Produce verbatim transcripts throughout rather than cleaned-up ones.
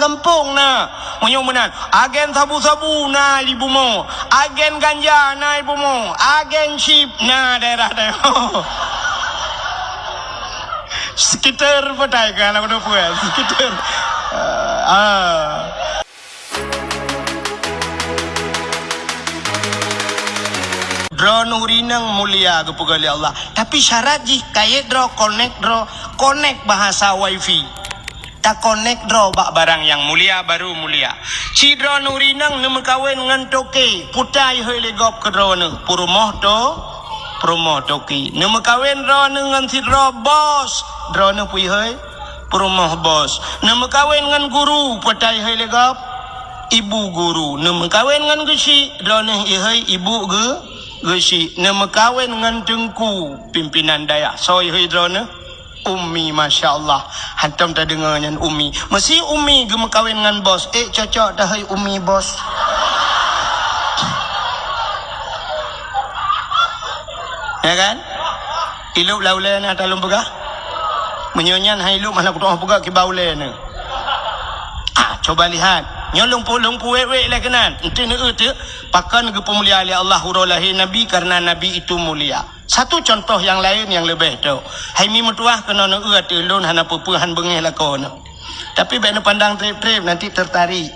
Gampông na. Meunyoe meunan, agen sabu-sabu na di bumoe, agen ganja na di bumoe, agen chip na daerah-daerah. Sekitar petai ka na peue, sekitar. Ah. Droeneuh ureueng inong mulia geupeugah lé Allah, tapi syarat jih kayèe droe connect droe, connect bahasa wifi. Takonek droe bak barang nyang mulia baru mulia. Ci droeneuh ureueng inong neumeukawen ngon toke, peue ta ihôi lé gob keu droeneuh, peurumoh to, peurumoh toke. Neumeukawen droeneuh ngon sidroe bos, droeneuh peue ihôi, peurumoh bos. Neumeukawen ngon guru, peue ta ihôi lé gob, ibu guru. Neumeukawen ngon geuchik, droeneuh ihôi ibu geu-, geuchik. Neumeukawen ngon teungku, pimpinan dayah, soe ihôi droeneuh? Umi, masya Allah. Hantom tadeungoe nyan umi. Meusi umi geumeukawen ngon bos. Eh, cocok dah hai umi bos. Ya kan? Ilop lam ulèe na ata lôn peugah. Meunyoe nyan hai ilop hana kutu'oh peugah kiban ulèe na. Ah, coba lihat. Nyoe lôn pu-, lôn puwèk-wèk lé keunan. Enti neueu teuk, pakon geupeumulia lé Allah uroe lahé Nabi, karena Nabi itu mulia. Satu contoh nyang laén nyang leubeh tok. Hai mi meutuwah keunoe neueu ateueh lôn hana peue-peue han beungéh lakoe nyoe. Tapi bèk neupandang trép-trép, nanti tertarik.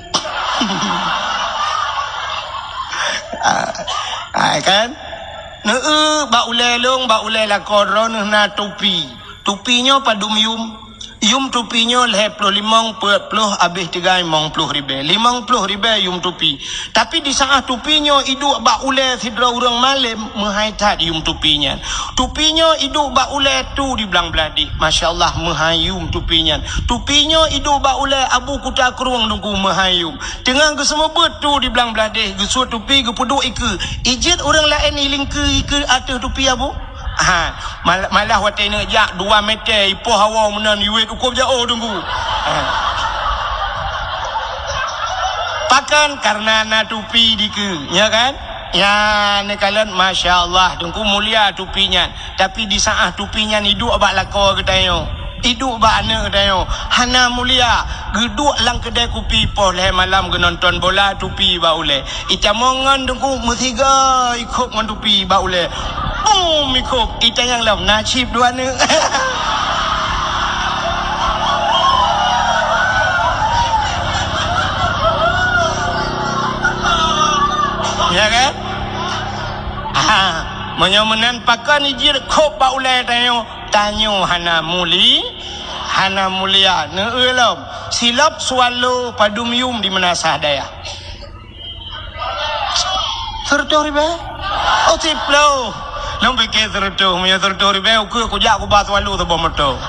Ah, ah, kan? Neueu bak ulèe lôn, bak ulèe lakoe droeneuh na tupi. Tupi nyoe padum yum? Yum tupi nyoe lhèe ploh limong peuet ploh abéh tinggai limong ploh ribèe. Limong ploh ribèe yum tupi. Tapi di saát tupi nyoe iduek bak ulèe sidroe ureueng malém, meuhai that yum tupi nyan. Tupi nyoe iduek bak ulèe tu di blang blah deh. Masya Allah, meuhai yum tupi nyan. Tupi nyoe iduek bak ulèe Abu Kuta Krueng Teungku, meuhai yum. Teungoh geuseumeubeuet tu di blang blah deh, geusuet tupi geupeuduek ikeue. Ijeuet ureueng laén ilingkeue ikeue ateueh tupi Abu? Ha, mal-, malah watèe neujak dua meter ipoh hawa meunan iwet ukob jaoh Teungku. Ha. Pakon? Karena na tupi dikeue, ya kan? Ya, neukalon, masya Allah, Teungku, mulia tupi nyan. Tapi di saát tupi nyan iduek bak lakoe geutanyoe. Iduek bak aneuk tanyoe hana mulia, geuduek lam keudè kupi poh lhèe malam geunonton bola, tupi bak ulèe. Itamong ngon Teungku meusiga ikhop ngon tupi bak ulèe. Bum ikhop, itanyong lom na chip dua neuk. Ya kan? Ha, meunyoe meunan pakon ijeuet khop bak ulèe tanyoe? Tanyoe hana muli-, hana mulia. Neueu lom, silop swallow padum yum di meunasah dayah? Seureutôh ribèe? Oh, siploh. Lôn pike seureutôh, meunyoe seureutôh ribèe, ukeue kujak kuba swallow saboh moto.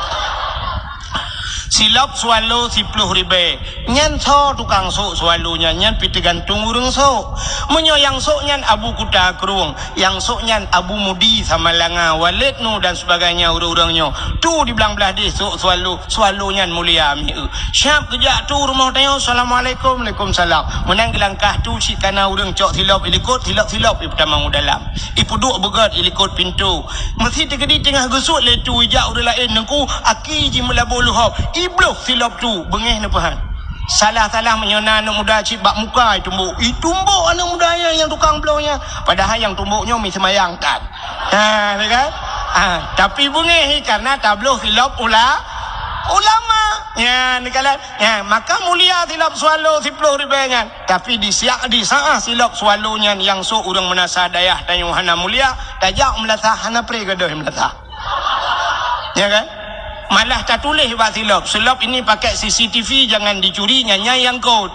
Silop swallow siploh ribèe. Nyan soe tukang sôk swallow nyan? Nyan pih teugantung ureueng sôk. Meunyoe nyang sôk nyan Abu Kuta Krueng, nyang sôk nyan Abu Mudi, Samalanga, Walid Nu dan sebagainya ureueng-ureueng nyoe. Tu di blang blah deh sôk swallow, swallow nyan mulia mieu. Siap geujak tu rumoh tanyoe, "Assalamualaikum." "Waalaikumsalam." Meunan geulangkah tu cit kana ureueng cok silop ilikot, silop-silop ipeutamong u dalam. Ipeuduek beugèt ilikot pintoe. Meusi teukeudi teungoh geusuet lé tu ijak ureueng laén, Teungku, aki jimeulaboh leuhob. Ibloh silop tu, beungéh neupeuhan. Salah-salah meunyoe na aneuk muda cit bak muka itumbok. Itumbok aneuk muda nyan nyang tukang bloh nyan. Padahai nyang tumbok nyoe mi seumayang tan. Ha, ni kan? Ha, tapi beungéh karena tabloh silop ula-, ulama. Nyan, ni kan? Nyan, maka mulia silop swallow siploh ribèe nyan. Tapi di siak, di saat silop swallow nyan nyang sôk ureueng meunasah dayah tanyoe hana mulia, tajak meunasah hana pré gadôh meunasah. Ya kan? Malah tatuléh bak silop, "Silop ini pakai C C T V, jangan dicuri, nyan nyang kot."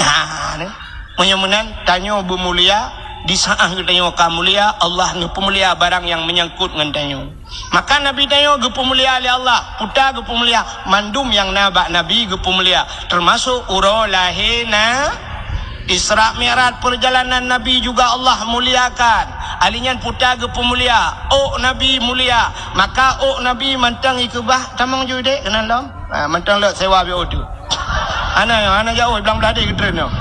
Ha, ni. Meunyoe meunan, tanyoe beumulia, di saat geutanyoe ka mulia, Allah neupeumulia barang nyang meunyangkot ngon tanyoe. Maka Nabi tanyoe geupeumulia lé Allah, peue ta geupeumulia, mandum nyang na bak Nabi geupeumulia, teumasok uroe lahé na Isra Mi'raj, perjalanan Nabi juga Allah muliakan. Ali nyan peue ta geupeumulia, ôk Nabi mulia. Maka ôk Nabi mantong ikeubah, tamong ju dek keunan lom. Ha, mantong lok sewa biôh tu. Hana, hana jauh, blang blah deh geutreun nyoe.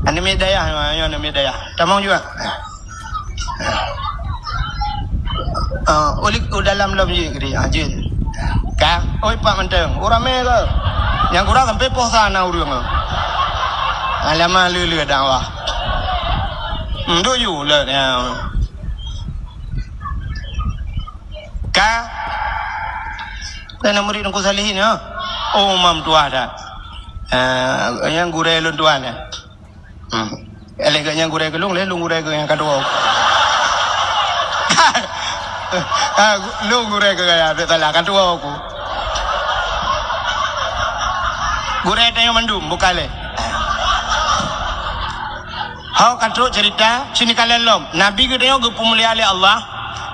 Aneuk miet dayah, nyoe aneuk miet dayah. Tamong juga. Ha. Ah, ulik u dalam lom jih keudeh, ah, jeuet. Ka, oi, pat mantong, u ramé ke? Nyang kurang sampai poh sa na ureueng. Alamak, lé-lé dakwah. Hmm, duek ju le, ya. Ka. Kan murid Teungku Salihin, ya? Oh, mam tuah dah. Ah, nyang gurée lôn tuan, ya. Hmm. Lé geuh nyang gurée keu lôn, lé lôn gurée keu nyang ka tuwoe. Ah, lôn gurée keu gaya, bèk salah, ka tuwoe ku. Gurée tanyoe mandum, bukan lé. Ho ka trok cerita, sini kalian lom. Nabi geutanyoe geupeumulia lé Allah.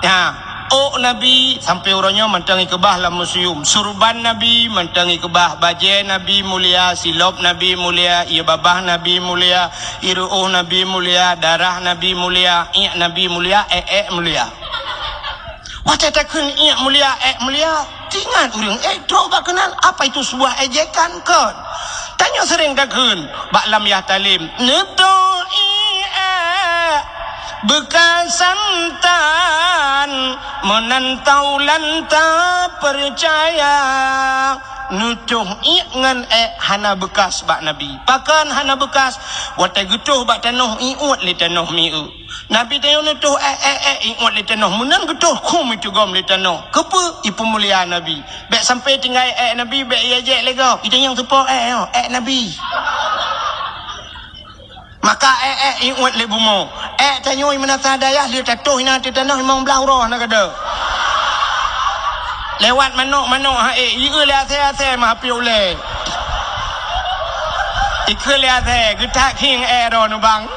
Ya. Ôk Nabi sampoe uroe nyoe mantong ikeubah lam museum. Surban Nabi mantong ikeubah. Bajée Nabi mulia, silop Nabi mulia, ié babah Nabi mulia, ié ruôh Nabi mulia, darah Nabi mulia, iék Nabi mulia, ék-ék mulia. Watée takheun iék mulia, ék mulia, teuingat ureueng ék trok bak keunan, apa itu sebuah ejekan kon? Tanyoe seuréng takheun bak lam Yahtalim, "Neutoh iék ék beukasan tan, meunan taulan tapeucaya." Neutoh iék ngon ék hana beukas bak Nabi. Pakon hana beukas? Watée geutoh bak tanoh, iuet lé tanoh mieu. Nabi tanyoe neutoh ék, ék, ék, iuet lé tanoh, meunan geutoh khum iteugom lé tanoh. Keupeue? Ipeumulia Nabi. Bèk sampoe tinggai ék Nabi, bèk ié jek lé gob. Itanyong teupo ék nyoe, ék Nabi. Maka ék, ék, iuet lé bumoe. Ék tanyoe meunasah dayah lé tatoh inan ateueh tanoh limong blaih uroe hana gada. Lewat manok-manok ha ék, ieu lé asèe-asèe mah api ulèe. Ikheun lé asèe, geutak khieng ék droe nubang.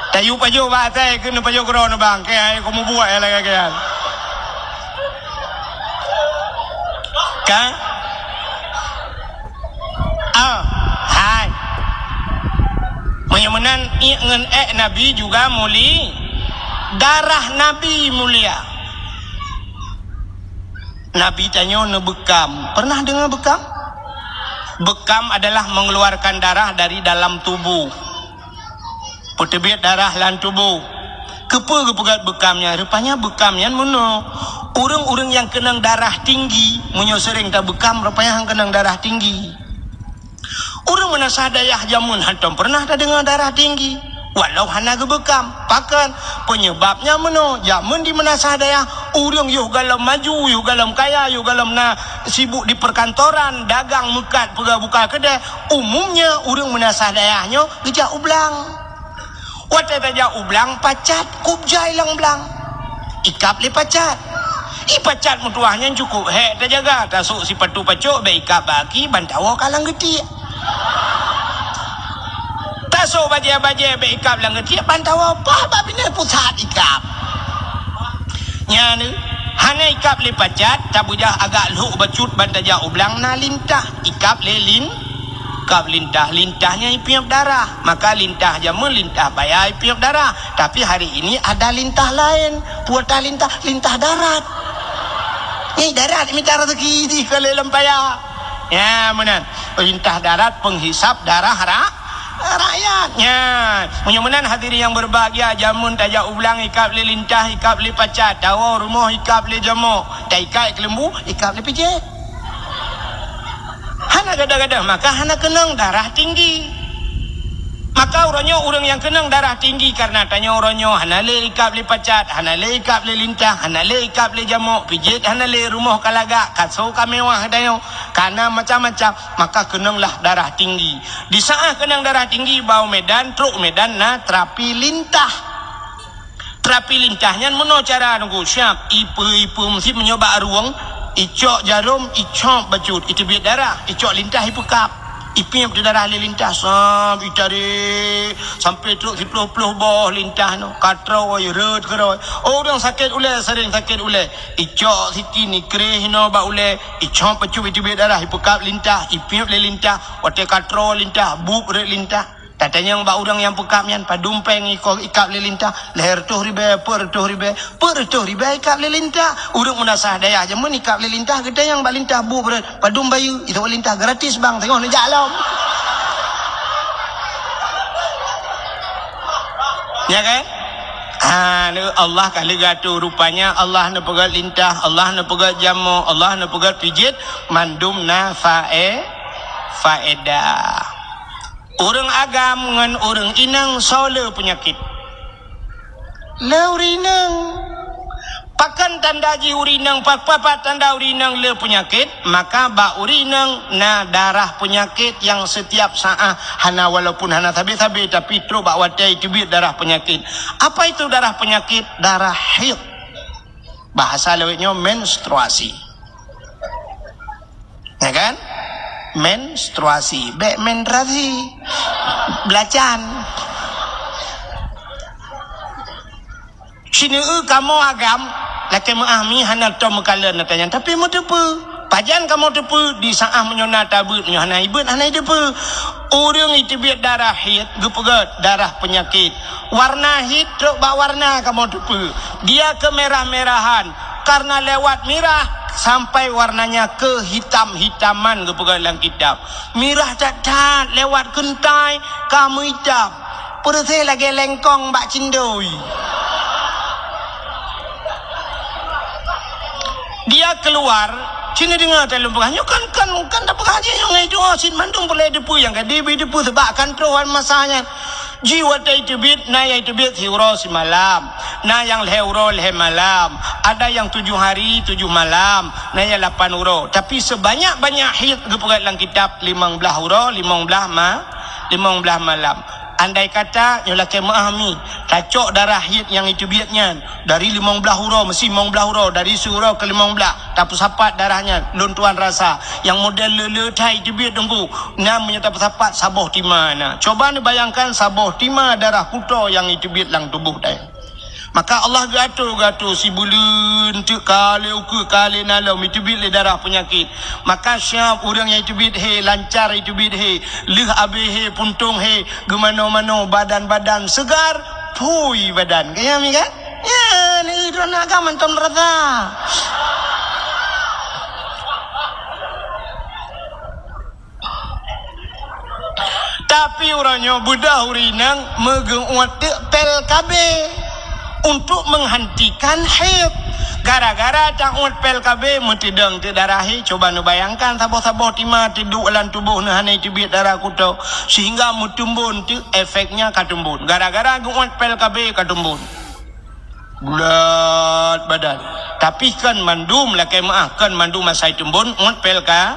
Tayue pajoh bak asèe keuneuk pajoh keudroe nubang, keu hai kumubuet lagèe nyan. Ka? Ah, hai. Meunyoe meunan, iék ngon ék Nabi juga muli-, darah Nabi mulia. Nabi tanyoe neubeukam. Pernah deungoe beukam? Beukam adalah mengeluarkan darah dari dalam tubuh. Peuteubiet darah lam tuboh. Keupeue geupeugöt beukam nyan? Rupanya beukam nyan meunoe. Ureuëng-ureuëng nyang keunong darah tinggi, meunyoe seuréng tabeukam, rupanya han keunong darah tinggi. Ureuëng meunasah dayah jameun hantom peureunah tadeungoe darah tinggi, walau hana geubeukam. Pakon? Peunyeubabnya meunoe, jameun di meunasah dayah, ureuëng yoh gohlom maju, yoh gohlom kaya, yoh gohlom na sibuk di perkantoran, dagang meukat, peugah buka keudè, umumnya ureuëng meunasah dayah nyoe geujak u blang. Watée tajak u blang, pacat kub jai lam blang. Ikab lé pacat. Ih, pacat meutuwah nyan cukup hék tajaga, tasok sipatu pacok, bèk ikab bak aki, ban tawoe ka lam geutiek. Tasok bajée-bajée, bèk ikab lam geutiek, ban tawoe paih bak binéh pusat ikab. Nyan, hana ikab lé pacat, tabeujah agak lhok bacut ban tajak u blang, na lintah, ikab lé lin-, ikab lintah, lintah nyan ipiep darah. Maka lintah jameun lintah paya ipiep darah. Tapi hari ini ada lintah laén. Peue tah lintah? Lintah darat. Nyan darat mita raseuki jih keu lé lam paya. Ya, meunan. Lintah darat penghisab darah ra-, rakyat. Nyan. Meunyoe meunan hadirin yang berbahagia, jameun tajak u blang ikab lé lintah, ikab lé pacat, tawoe rumoh ikab lé jamok, taikat keuleumbu, ikab lé pijéh. Hana gadoh-gadoh, maka hana keunong darah tinggi. Maka uroe nyoe ureuëng nyang keunong darah tinggi kareuna tanyoe uroe nyoe hana lé ikab lé pacat, hana lé ikab lé lintah, hana lé ikab lé jamok, pijéh hana lé, rumoh ka lagak, kaso ka mewah tanyoe, ka na macam-macam, maka keunonglah darah tinggi. Di saat keunong darah tinggi, bak u Medan, trok u Medan na terapi lintah. Terapi lintah nyan meunoe cara nunggu siab, ipeue-ipeue meusit meunyoe bak rueng, icok jarom, icok bacut, iteubiet darah, icok lintah ipeukab. Ipiep darah lé lintah, sam itarék sampoe trok siploh-ploh boh lintah nyoe. Ka troe, rhot keudroe. Oh, ureuëng sakét ulèe, seuréng sakét ulèe. Icok siti nikréh inoe bak ulèe, icok bacut iteubiet darah, ipeukab lintah, ipiep lé lintah. Watée ka troe lintah, buet rhot lintah. Tatanyong bak ureuëng nyang peukab nyan, padum péng iko ikab lé lintah, lhèe reutôh ribèe, peuet reutôh ribèe, peuet reutôh ribèe ikab lé lintah. Ureuëng meunasah dayah jameun ikab lé lintah, geutanyong bak lintah bu beureuet, padum bayeue, itu lintah gratis bang, teungoh neujak lom. Ya kan? Ha, Allah ka lheueh geuatoe, rupanya Allah neupeugét lintah, Allah neupeugét jamoe, Allah neupeugét pijet, mandum na fae-, faedah. Ureuëng agam ngon ureuëng inong soe le peunyakét? Le ureuëng inong. Pakon tanda jih ureuëng inong, pa-, pa-, pat tanda ureuëng inong le peunyakét? Maka bak ureuëng inong na darah peunyakét nyang setiap saát hana, walaupun hana sabe-sabe, tapi trok bak watée teubiet darah peunyakét. Apa itu darah peunyakét? Darah haid. Bahasa lawét nyoe menstruasi. Ya kan? Menstruasi. Bék menstruasi. Belacan. Sineue kamoe agam, lakée meuah mi hana tom meukalon ata nyan, tapi meuteupeue. Pajan kamoe teupeue? Di saát meunyoe na tabeuet, meunyoe hana ibeuet, hana iteupeue. Ureuëng iteubiet darah haid, geupeugét darah peunyakét. Warna haid trok bak warna kamoe teupeue. Dia kemerah-merahan, karena lewat mirah sampai warnanya kehitam-hitaman, geupeugét lam kitab. Mirah that-that, lewat keuntai ka meuitam. Peureuséh lagée lengkong bak cindoi. Dia keluar, cit neudeungoe that lôn peugah. Nyoe kan, kan, kan tapeugah jih nyoe ngon doa cit mandum peureulée teupeue nyang ka dibri teupeue, sebab kan troh wan masa nyan. Jih watée teubiet, na nyang teubiet siuroe simalam, na nyang lhée uroe lhée malam, ada nyang tujoh hari tujoh malam, na nyang lapan uroe. Tapi sebanyak-banyak haid geupeugét lam kitab limong blaih uroe, limong blaih ma-, limong blaih malam. Andai kata nyoe lakée meuah mi, tacok darah haid nyang iteubiet nyan dari limong blaih uroe, meusi limong blaih uroe, dari siuroe keu limong blaih, tapeusapat darah nyan, lôn tuan rasa, nyang model le-le that iteubiet teungku, na meunyoe tapeusapat saboh tima na. Coba neubayangkan saboh tima darah kuto nyang iteubiet lam tuboh dai. Maka Allah geuatoe-geuatoe sibuleuen teuk ka lhée ukeue ka lhée na lom iteubiet lé darah peunyakét. Maka siab ureuëng nyang iteubiet hé, lancar iteubiet hé, lheueh abéh hé, puntông hé, geumanoe-manoe, badan-badan segar, phui badan. Ka nyan mi kan? Nyan, droeneuh agam mantong rasa. Tapi uroe nyoe beudôh ureuëng inong meugeuuet teuk pil KB untuk menghentikan haid. Gara-gara tauet pil KB meuteudong teuk darah haid, coba neubayangkan saboh-saboh tima teuduek lam tuboh neuh hana teubiet darah kuto, sehingga meuteumbon teuk efeknya ka teumbon. Gara-gara geuuet pil KB ka teumbon. Bulat badan. Tapi kon mandum lakée meuah, kon mandum asai teumbon uet pil ka.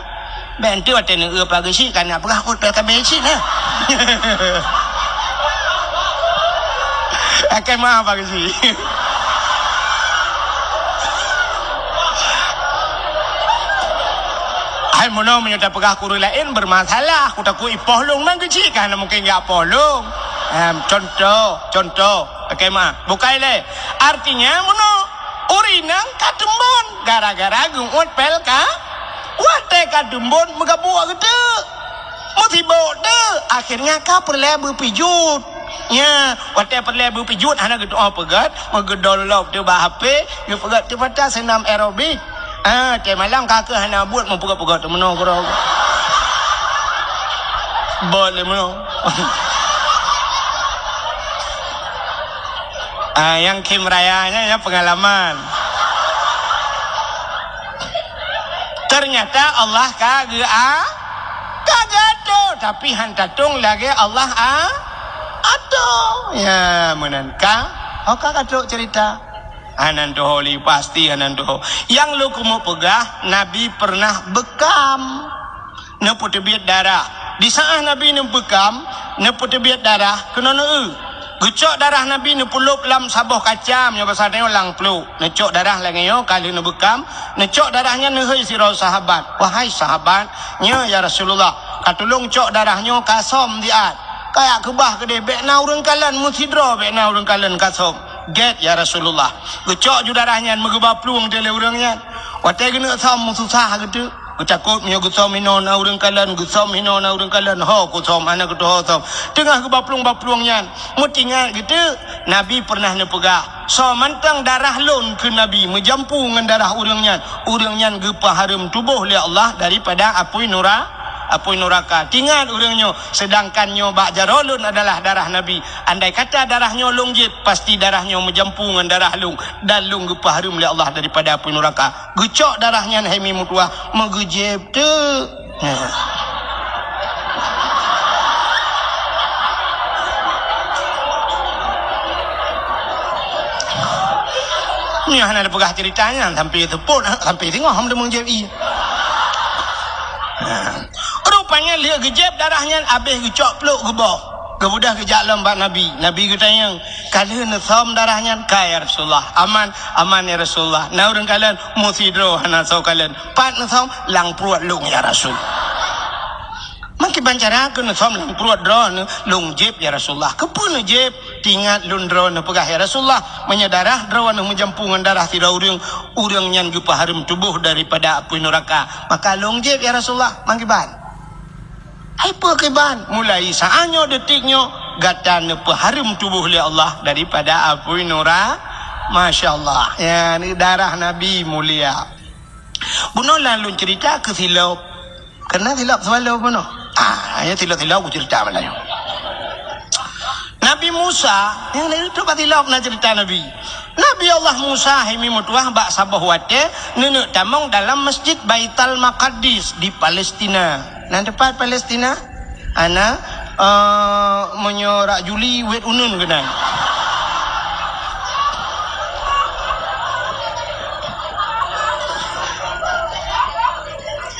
Bék enteuk watée neueu pageue cit kana peugah uet pil ka bék cit na. Lakée meuah pageue cit. Hai meunoe meunyoe tapeugah keu ureuëng laén bermasalah, ku takut ipoh lôn, man keucik ka hana mungken geupoh lôn. Em, contoh, contoh. Lakée meuah. Bukai lé. Artinya meunoe, ureuëng inong ka teumbon gara-gara geuuet pil ka. Watée ka teumbon meugabuk geuteuk. Meusibok teuk, akhirnya ka peureulée beupijuet. Nya, watée peureulée beupijuet hana geutuoh peugét, meugeudong lop teuk bak HP, geupeugét teuk mata seunam aerobik. Ah, watée malam ka keuh hana buet meupeugét-peugét teuk meunoe keudroe. Bot lé meunoe. Ah, nyang khém raya nyan, nyan peungalaman. Ternyata Allah ka geu-, a-, ka geuatoe, tapi han tatong lagée Allah a-, atoe. Ya, meunan ka. Oh, ka geuatoe cerita. Hana tuho lé, pasti hana tuho. Nyang lôn keumeung peugah, Nabi pernah beukam. Neupeuteubiet darah. Di saát Nabi neubeukam, neupeuteubiet darah, keunoe neueu. Geucok darah Nabi neupeulop lam saboh kaca, meunyoe basa tanyoe lam pluek. Neucok darah lagée nyoe, ka lheueh neubeukam, neucok darah nyan neuhôi sidroe sahabat. "Wahai sahabat, nyoe ya Rasulullah, ka tulông cok darah nyoe ka som siat. Kajak keubah keudeh, bék na ureuëng kalon, meusidroe bék na ureuëng kalon ka som." "Gét ya Rasulullah." Geucok ju darah nyan, meugeuba plueng teuh lé ureuëng nyan. Watée geuneuk som meususah geuteuk. Geutakot meunyoe geusom inoe na ureuëng kalon, geusom inoe na ureuëng kalon, ho kusom, hana geutuho som. Teungoh geuba plueng-ba plueng nyan, meutingat geuteuk, Nabi pernah neupeugah, "Soe mantong darah lôn," kheun Nabi, "meujampu ngon darah ureuëng nyan, ureuëng nyan geupeuhareuem tuboh lé Allah daripada apui nura-, apui nuraka. Tingat ureuëng nyoe, seudangkan nyoe bak jaroe lôn adalah darah Nabi. Andai kata darah nyoe lôn jieb, pasti darah nyoe meujampu ngon darah lôn, dan lôn geupeuhareuem lé Allah daripada apui nuraka. Geucok darah nyan hai mi meutuwah, meugeujieb teuk. Nyoe hana tapeugah ceurita nyan sampai seupôt, sampai singoh hom deungoe jieb ie. Rupanya lheueh geujieb darah nyan, abéh geucok plôk geuboh. Geubeudôh geujak lom bak Nabi. Nabi geutanyong, "Ka lheueh neusöm darah nyan?" "Ka, ya Rasulullah." "Aman?" "Aman, ya Rasulullah." Na ureuëng kalon, "Meusidroe hana soe kalon." "Pat neusöm?" "Lam pruet lôn, ya Rasul." "Meukiban cara keuh neusöm lam pruet droeneuh?" "Lôn jieb, ya Rasulullah." "Keupeue neujieb?" "Tingat lôn droeneuh peugah, ya Rasulullah, meunyoe darah droeneuh meujampu ngon darah sidroe ureuëng, ureuëng nyan geupeuhareuem tuboh daripada apui nuraka. Maka lôn jieb, ya Rasulullah." "Meukiban?" "Hai peue kiban?" "Mulai saát nyoe, detik nyoe, gata neupeuhareuem tuboh lé Allah daripada apui nura-," Masya Allah. Ya, ni darah Nabi mulia. Bunoe lôn ceurita keu silop. Keunan silop seubalom bunoe. Ah, ya silop-silop kuceurita malam nyoe. Nabi Musa, nyang na itu bak silop na ceurita Nabi. Nabi Allah Musa hai mi meutuwah bak saboh watée neuneuk tamong dalam Masjid Baital Maqdis di Palestina. Na teupat Palestina? Hana, eh, meunyoe rak Juli, wet uneun keunan.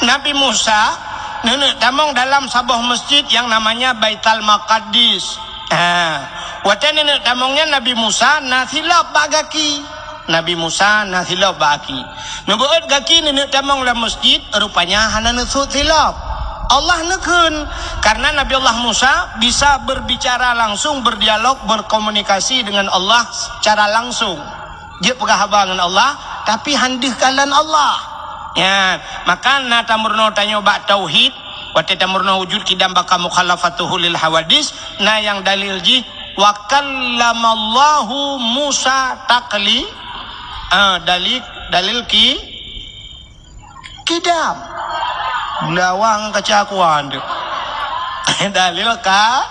Nabi Musa neuneuk tamong dalam saboh masjid yang namanya Baital Maqdis. Ha. Watée neuneuk tamong nyan, Nabi Musa na silop bak gaki. Nabi Musa na silop bak gaki. Neubeuet gaki neuneuk tamong lam masjid, rupanya hana neusut silop. Allah neukheun, karena Nabi Allah Musa bisa berbicara langsung, berdialog, berkomunikasi dengan Allah secara langsung. Jeuet peugah haba ngon Allah, tapi han deuh kalon Allah. Nyan, maka na tameurunoe tanyoe bak tauhid, watée tameurunoe wujud qidam baqa mukhalafatuhu lil hawadis, na nyang dalil jih, "Wa kallamallahu Musa takli-," ah, dalil, dalil ki-, Qidam. Lawang kaca kuan tu. Dalil ka-,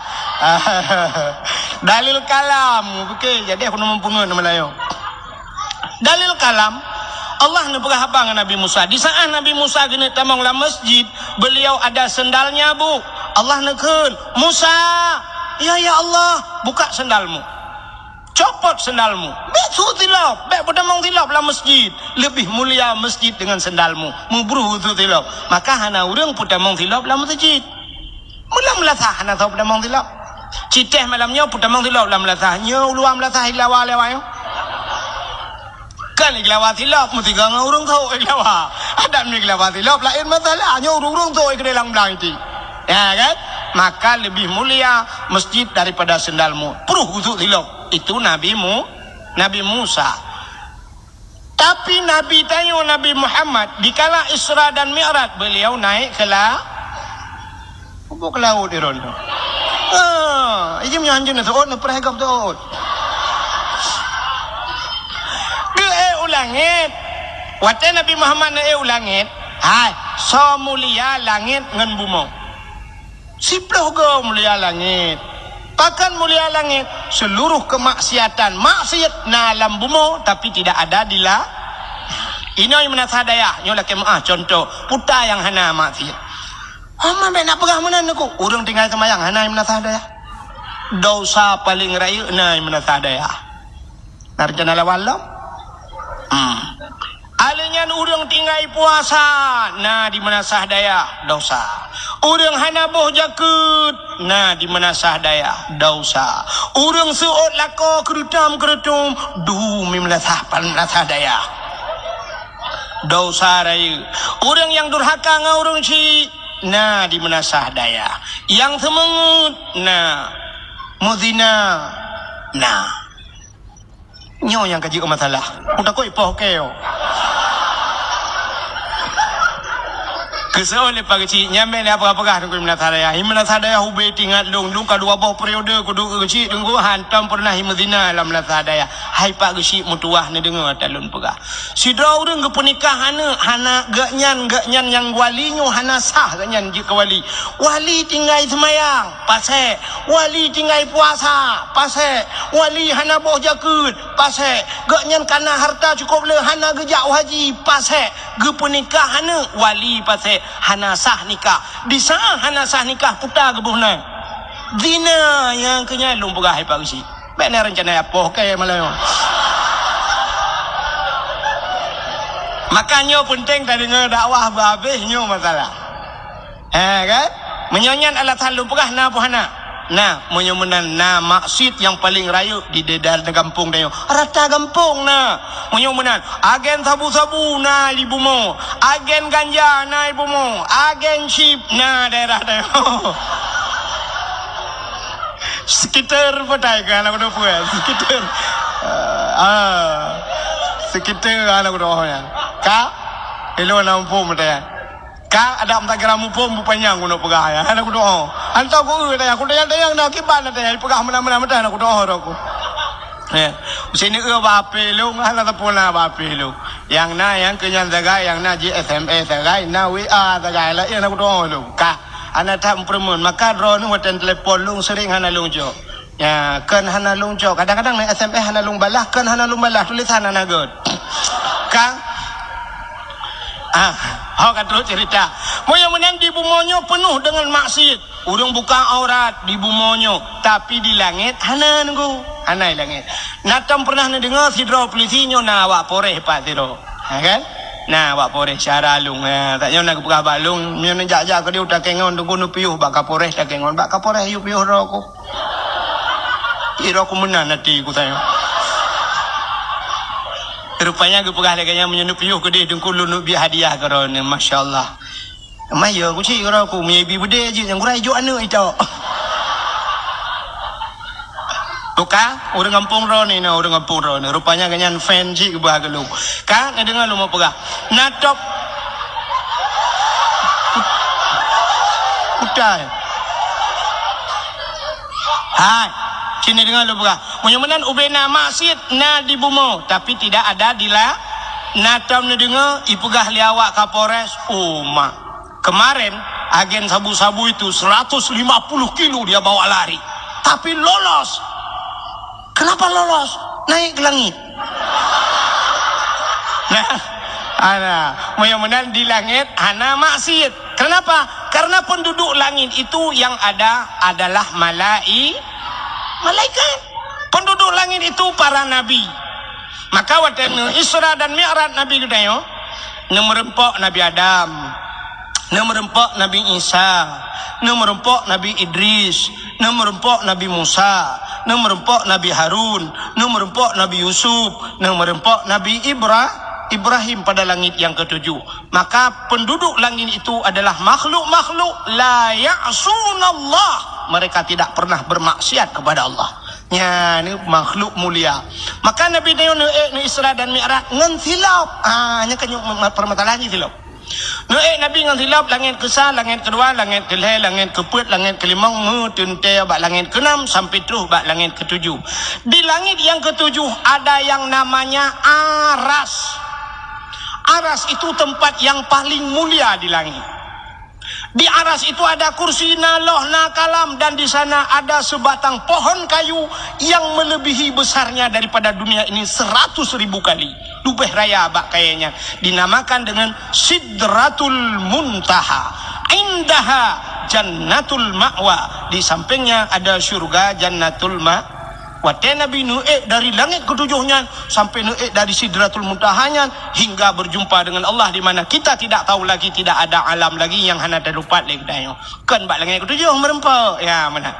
dalil kalam. Oke, jadi aku nak mempungut nama lain. Dalil kalam, Allah neupeugah haba ngon Nabi Musa. Di saat Nabi Musa geuneuk tamong lam masjid, beliau ada sendalnya, Bu. Allah neukheun, "Musa, ya, ya Allah, buka sendalmu." Copot sendalmu. Bék sut silop, bék peutamong silop lam masjid. Leubeh mulia masjid dengan sendalmu. Mubruh sut silop. Maka hana ureuëng peutamong silop lam masjid. Meulam meulasah hana soe peutamong silop. Citéh malam nyoe peutamong silop lam meulasah. Nyoe uluwa meulasah ilawa lewat nyoe. Kan ilawa silop meusigoe ngon ureuëng soe ilawa. Adak mi ilawa silop laén masalah. Nyoe ureuëng-ureuëng soe keudéh lam blang iti. Ya kan? Maka leubeh mulia masjid daripada sendalmu. Pruh gusut silop. Itu Nabi Mu-, Nabi Musa. Tapi Nabi tanyoe, Nabi Muhammad, dikala Isra dan Mi'raj, beliau naik ke la-, ubak ke laut, Iron. Ah, ijim nyan jeunah seut, neupreh gop seut. Geuék u langét. Watée Nabi Muhammad neuék u langét, hai, soe mulia langét ngon bumoe. Siplôh goe mulia langét. Pakon mulia langét? Seluruh kemaksiatan, maksiat na lam bumoe, tapi tidak ada di la-, inoe meunasah dayah. Nyoe lakée meuáh contoh, peue nyang hana maksiat. Aman bék nak peugah meunan aku. Ureuëng tinggai seumayang hana meunasah dayah. Dosa paleng rayeuk na meunasah dayah. Na rencana lawan lom? Hmm. Alèh nyan ureuëng tinggai puasa, na di meunasah dayah, dosa. Ureuëng hana boh jakeuet, na di meunasah dayah, dosa. Ureuëng seuôt lakoe keureutôm-keureutôm, dum di meunasah, meunasah dayah, dosa rayeuk. Ureuëng nyang durhaka ngon ureuëng syik, na di meunasah dayah. Nyang seumeungeut, na. Meuzina, na. Nyoe nyang ka jeuet masalah. Meutakot ipoh keu. Seuôh lé Pak Geuchik, nyan bèk lé peugah-peugah Teungku di Meunasah Dayah. Di Meunasah Dayah ubé teuingat lôn, lôn ka dua boh periode kuduk Geuchik Teungku, hantom peureunah meuzinah lam Meunasah Dayah. Hai Pak Geuchik meutuwah neudeungoe ata lôn peugah. Sidroe ureueng geupeunikah aneuk, hana geuhnyan, geuhnyan nyang wali nyoe hana sah geuhnyan jeuet keu wali. Wali tinggai seumayang, pasék. Wali tinggai puasa, pasék. Wali hana boh jakeuet, pasék. Geuhnyan kana hareuta cukôp le, hana geujak u haji, pasék. Geupeunikah aneuk, wali, pasék. Hana sah nikah. Di saat hana sah nikah, puta geuboh na. Zina nyang keu nyan lôn peugah hai Pak Geuchik. Bèk na reuncana apoh kèe malam nyoe. Maka nyoe peunteng tadeungoe dakwah beuhabéh nyoe masalah. Ha, kan? Meunyoe nyan alasan lôn peugah na peue hana? Na, meunyoe meunan na maksiet nyang paleng rayeuk di daerah gampông tanyoe. Rata gampông na. Meunyoe meunan, agen sabu-sabu na di bumoe, agen ganja na di bumoe, agen chip na daerah tanyoe. Sekitar petai ka aneuk dua pue, sekitar. Ah. Sekitar aneuk dua nyan. Ka? Ilôn na muphom petai. Ka ada meusagra muphom beu panyang keuneuk peugah ya. Hana kudoa. Hantom ku eu tanya, ku tanya-tanya na kiban na tanya, peugah meunan-meunan meudah hana kudoa roh ku. Ya. Sini eu bak H P lôn, hana teupeu na bak H P lôn. Nyang na nyang keu nyan sagai, nyang na jih S M S sagai, na W A sagai, laén hana kudoa lôn. Ka, hana that meupeureumeun. Maka droeneuh watèe telepon lôn sering hana lôn jaweueb. Ya, kon hana lôn cok. Kadang-kadang na S M S hana lôn balah, kon hana lôn balah, tulisan hana göt. Kan? Ah, ho ka trok cerita. Meunyoe meunan di bumoe nyoe peunoh deungon maksiet. Ureueng buka aurat di bumoe nyoe, tapi di langét hana nunggu. Hana di langét. Na tom pernah neudeungoe sidroe polisi nyoe na awak Polres pat sidroe. Ha kan? Na awak Polres syara lôn. Ha, tak nyoe na geupeugah bak lôn, meunyoe neujak-jak keudeh u Takengon, teungku neupiôh bak Kapolres Takengon, bak Kapolres yue piôh droe ku. Ira ku meunan até ku tanyong. Rupanya geupeugah lagèe nyan, meunyoe neupiôh keudeh teungku lôn neubi hadiah keu droeneuh, masya Allah. Maya ku cit keu droe ku, meunyoe ibi beudé jih nyang gurèe jok aneuk ito. Tuka, ureueng gampông droeneuh na, ureueng gampông droeneuh. Rupanya geuhnyan fan cit geuba keu lôn. Ka, neudeungoe lôn meu peugah. Na top. Kutai. Hai, sini deungoe lôn peugah. Meunyoe meunan ubé na maksiet na di bumoe, tapi tidak ada di la-, na tom neudeungoe ipeugah lé awak Kapolres, oh ma. Kemarin agen sabu-sabu itu seratus lima puluh kilo dia bawa lari. Tapi lolos. Kenapa lolos? Naik ke langit. Nah, ana, meunyoe meunan di langét hana maksiet. Kenapa? Karena penduduk langit itu yang ada adalah malai-, malaikat. Penduduk langit itu para nabi. Maka watèe neu Isra dan Mi'raj Nabi geutanyoe, neumeureumpok Nabi Adam, neumeureumpok Nabi Isa, neumeureumpok Nabi Idris, neumeureumpok Nabi Musa, neumeureumpok Nabi Harun, neumeureumpok Nabi Yusuf, neumeureumpok Nabi Ibra-, Ibrahim pada langit yang ketujuh. Maka penduduk langit itu adalah makhluk-makhluk la ya'sunallah. Mereka tidak pernah bermaksiat kepada Allah. Nyan makhluk mulia. Maka Nabi tanyoe neuék neu Isra dan Mi'raj ngon silop. Ah, nyan kan permasalahan jih silop. Neuék Nabi ngon silop, langét keusa, langét keudua, langét keulhèe, langét keupeuet, langét keulimong, meuteuntèe bak langét keunam sampai troh bak langét keutujoh. Di langit yang ketujuh ada yang namanya Aras. Aras itu tempat yang paling mulia di langit. Di Aras itu ada kursi, na loh, na kalam, dan di sana ada sebatang pohon kayu yang melebihi besarnya daripada dunia ini seratus ribu kali. Leubeh raya bak kayèe nyan. Dinamakan dengan Sidratul Muntaha. Indaha Jannatul Ma'wa. Di sampingnya ada syurga Jannatul Ma-, Watèe Nabi neuék dari langét keutujoh nyan sampai neuék dari Sidratul Muntaha nyan hingga berjumpa dengan Allah, di mana kita tidak tahu lagi, tidak ada alam lagi nyang hana teudapat lé geutanyoe. Kon bak langét keutujoh meureumpok. Ya, meunan.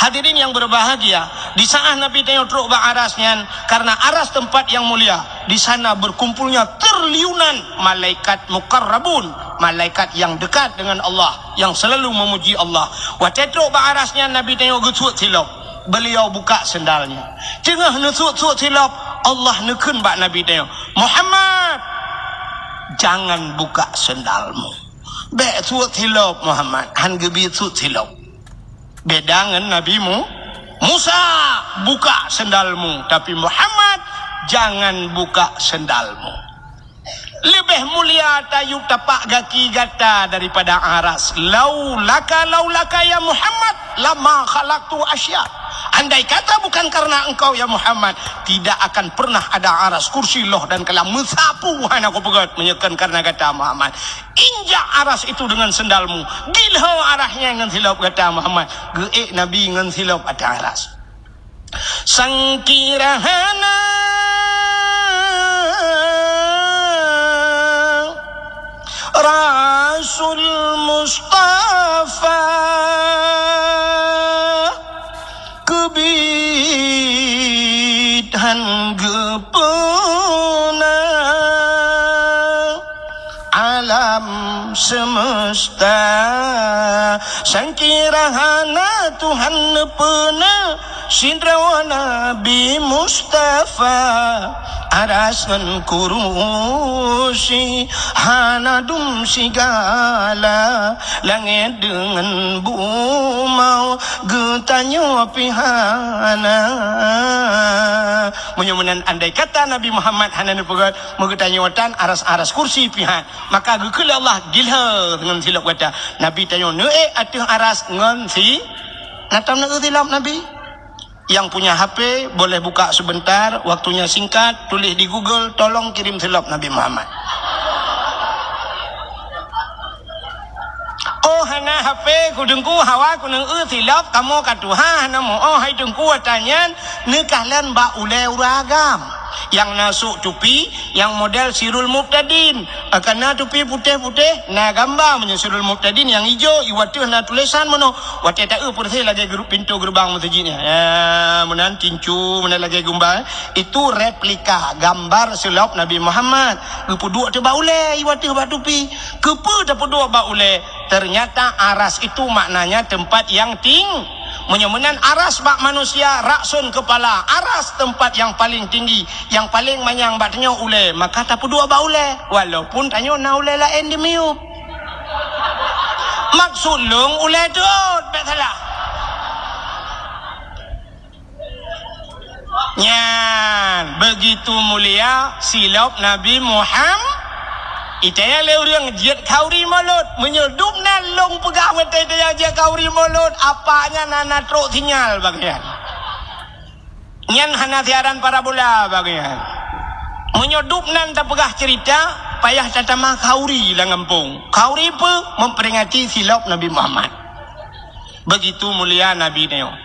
Hadirin yang berbahagia, di saat Nabi tanyoe trok bak Aras nyan, karena Aras tempat yang mulia, di sana berkumpulnya triliunan malaikat muqarrabun, malaikat yang dekat dengan Allah, yang selalu memuji Allah. Watèe trok bak Aras nyan Nabi tanyoe geusuet silop. Beliau buka sendalnya. Teungoh neusuet-suet silop, Allah neukheun bak Nabi tanyoe, "Muhammad, jangan buka sendalmu." Bék sut silop Muhammad, han geubi sut silop. Beda ngon Nabi Mu-, Musa, "Buka sendalmu," tapi Muhammad, "Jangan buka sendalmu." Leubeh mulia tayub tapak gaki gata daripada aras. "Laulaka, laulaka ya Muhammad, lama khalaqtu asya." Andai kata bukan karena engkau ya Muhammad, tidak akan pernah ada aras, kursi, loh dan kalam meusapu hana kupeugét meunyoe kon karena gata Muhammad. Injak aras itu dengan sendalmu. Gilho arasnya ngon silop gata Muhammad. Geuék Nabi ngon silop ateueh aras. Sangkira hana Rasul Mustafa keubiet han geupeuna alam semesta. Sangkira hana Tuhan neupeuna sidroe Nabi Mustafa, aras ngon kurusi hana dum sigala, langét deungon bumoe geutanyoe pih hana. Meunyoe meunan andai kata Nabi Muhammad hana neupeugét, meugeutanyoe tan aras-aras kursi pih han, maka geukheun lé Allah gilho ngon silop gata. Nabi tanyoe neuék ateueh aras ngon si-, na tom neuék silop Nabi? Yang punya H P boleh buka sebentar, waktunya singkat, tulis di Google, "Tolong kirim silop Nabi Muhammad." Oh, hana H P ku Teungku, hawa ku neuék silop, kamoe ka tuha hana muoh, hai Teungku, ata nyan neukalon bak ulée ureuëng agam. Nyang na sôk tupi, nyang model Sirul Mubtadin. Ka na tupi putéh-putéh, na gamba meunyoe Sirul Mubtadin, nyang ijo, i ateueh na tulésan meunoe. Watée taeu peureuseh lagée geu-, pintoe geureubang meuseujid nyan. Ya, meunan tincu, meunan lagée gumba. Itu replika gambar silop Nabi Muhammad. Geupeuduek teuh bak ulée, i ateueh bak tupi. Keupeue tapeuduek bak ulée? Ternyata aras itu maknanya tempat yang ting-, meunyoe meunan aras bak manusia, ra'sun kepala, aras tempat yang paling tinggi, yang paling manyang bak tanyoe ulée, maka tapeuduek bak ulée, walaupun tanyoe na ulée laén dimiyueb. Maksud lôn ulée teuôt, bék salah. Nyan, begitu mulia silop Nabi Muhammad. Itaya lé ureuëng jeuet khauri mulod. Meunyoe dum nan lôn peugah watée itaya jeuet khauri mulod, apa nyan hana trok sinyal bagian. Nyan hana siaran parabola bagian. Meunyoe dum nan tapeugah cerita, payah tatamah khauri lam gampông. Khauri peue? Memperingati silop Nabi Muhammad. Begitu mulia Nabi nyoe.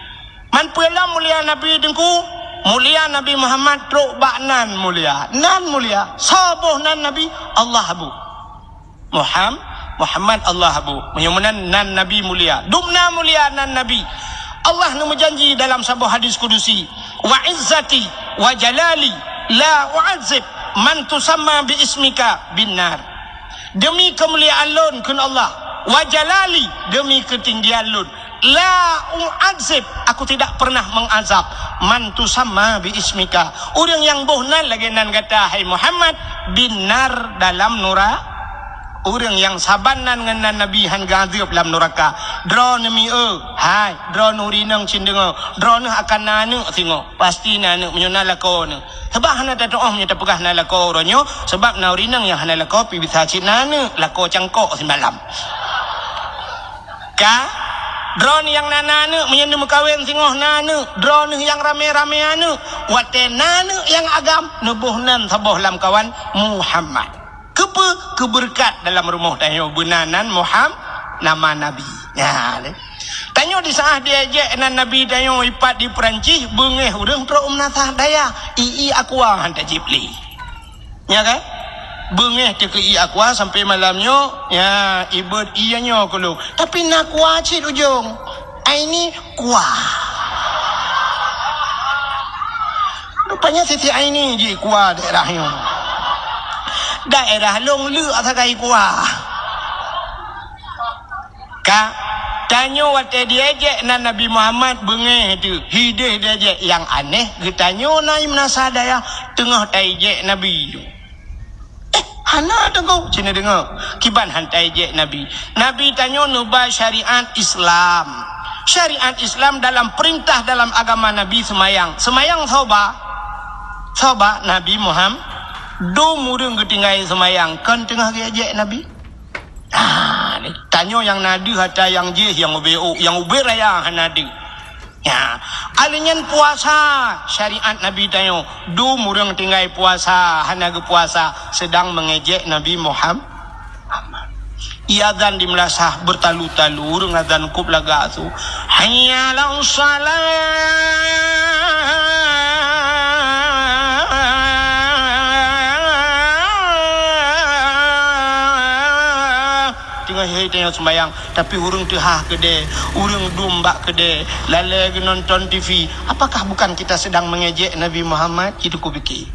Man peue lom mulia Nabi Teungku? Mulia Nabi Muhammad trok bak nan mulia. Nan mulia. Soe boh nan Nabi? Allah bu. Muham-, Muhammad Allah bu. Meunyoe meunan nan Nabi mulia. Dum na mulia nan Nabi. Allah neumeujanji dalam saboh hadis kudusi, "Wa izzati wa jalali la u'adzib man tusamma bi ismika bin nar." Demi keumuliaan lôn, kheun Allah, wa jalali, demi keutinggian lôn, la u'adzib, aku tidak pernah mengazab, man tusamma bi ismika, ureuëng nyang boh nan lagée nan gata, hai Muhammad, bin nar, dalam nura-, ureuëng nyang saban nan ngon nan Nabi han geuazab lam nuraka. Droeneuh mi-e, hai, droeneuh ureuëng inong cit deungoe, droeneuh akan na aneuëk singoh, pasti na aneuëk meunyoe na lakoe neuh. Sabab hana tatuoh meunyoe tapeugah na lakoe uroe nyoe, sabab na ureuëng inong nyang hana lakoe pih bisa cit na aneuëk, lakoe cangkok simalam. Ka, droeneuh nyang na, na aneuëk, meunyoe neumeukawen singoh na aneuëk, droeneuh nyang ramé-ramé aneuëk, watée na aneuëk nyang agam, neuboh nan saboh lamkawan Muhammad. Keupeue? Keubeureukat dalam rumoh tanyoe beuna nan Muham-, nama Nabi. Nyan, eh. Tanyoe di saat diejek nan Nabi tanyoe ipat di Perancis, beungéh ureuëng trok meunasah dayah, i-i aqua han tajib lé. Nya kan? Beungéh teuh keu i aqua sampai malam nyoe, ya, ibeuet i nyoe keu lôn. Tapi na aqua cit ujong. Aini kuah. Rupanya Siti Aini ji kuah daerah nyoe. Daerah lôn leuk sagai kuah. Ka, tanyoe watée diejek nan Nabi Muhammad beungéh teuh, hideh diejek nyang aneh, geutanyoe na i meunasah dayah teungoh taijek Nabi. Eh, Hana teungku, cina deungoe. Kiban han taejek Nabi. Nabi tanyoe neuba syariat Islam. Syariat Islam dalam perintah dalam agama Nabi seumayang. Seumayang soe ba? Soe ba? Nabi Muhammad. Dum ureuëng geutinggai seumayang, kon teungoh geuejek Nabi? Ah, tanyoe nyang na deuh ata nyang jih, nyang ubé, nyang ubé raya hana deuh. Ya, alèh nyan puasa, syariat Nabi tanyoe, dum ureuëng tinggai puasa, hana geupuasa, sedang mengejek Nabi Muham-, Muhammad. Iazan di meulasah beutalu-talu, ureuëng azan kub lagak su. Hayya 'alas shalah. Teungoh hai teungoh seumayang, tapi ureuëng teuhah keudè, ureuëng dum bak keudè, lalè geunonton T V. Apakah bukan kita sedang mengejek Nabi Muhammad? Itu kupikir.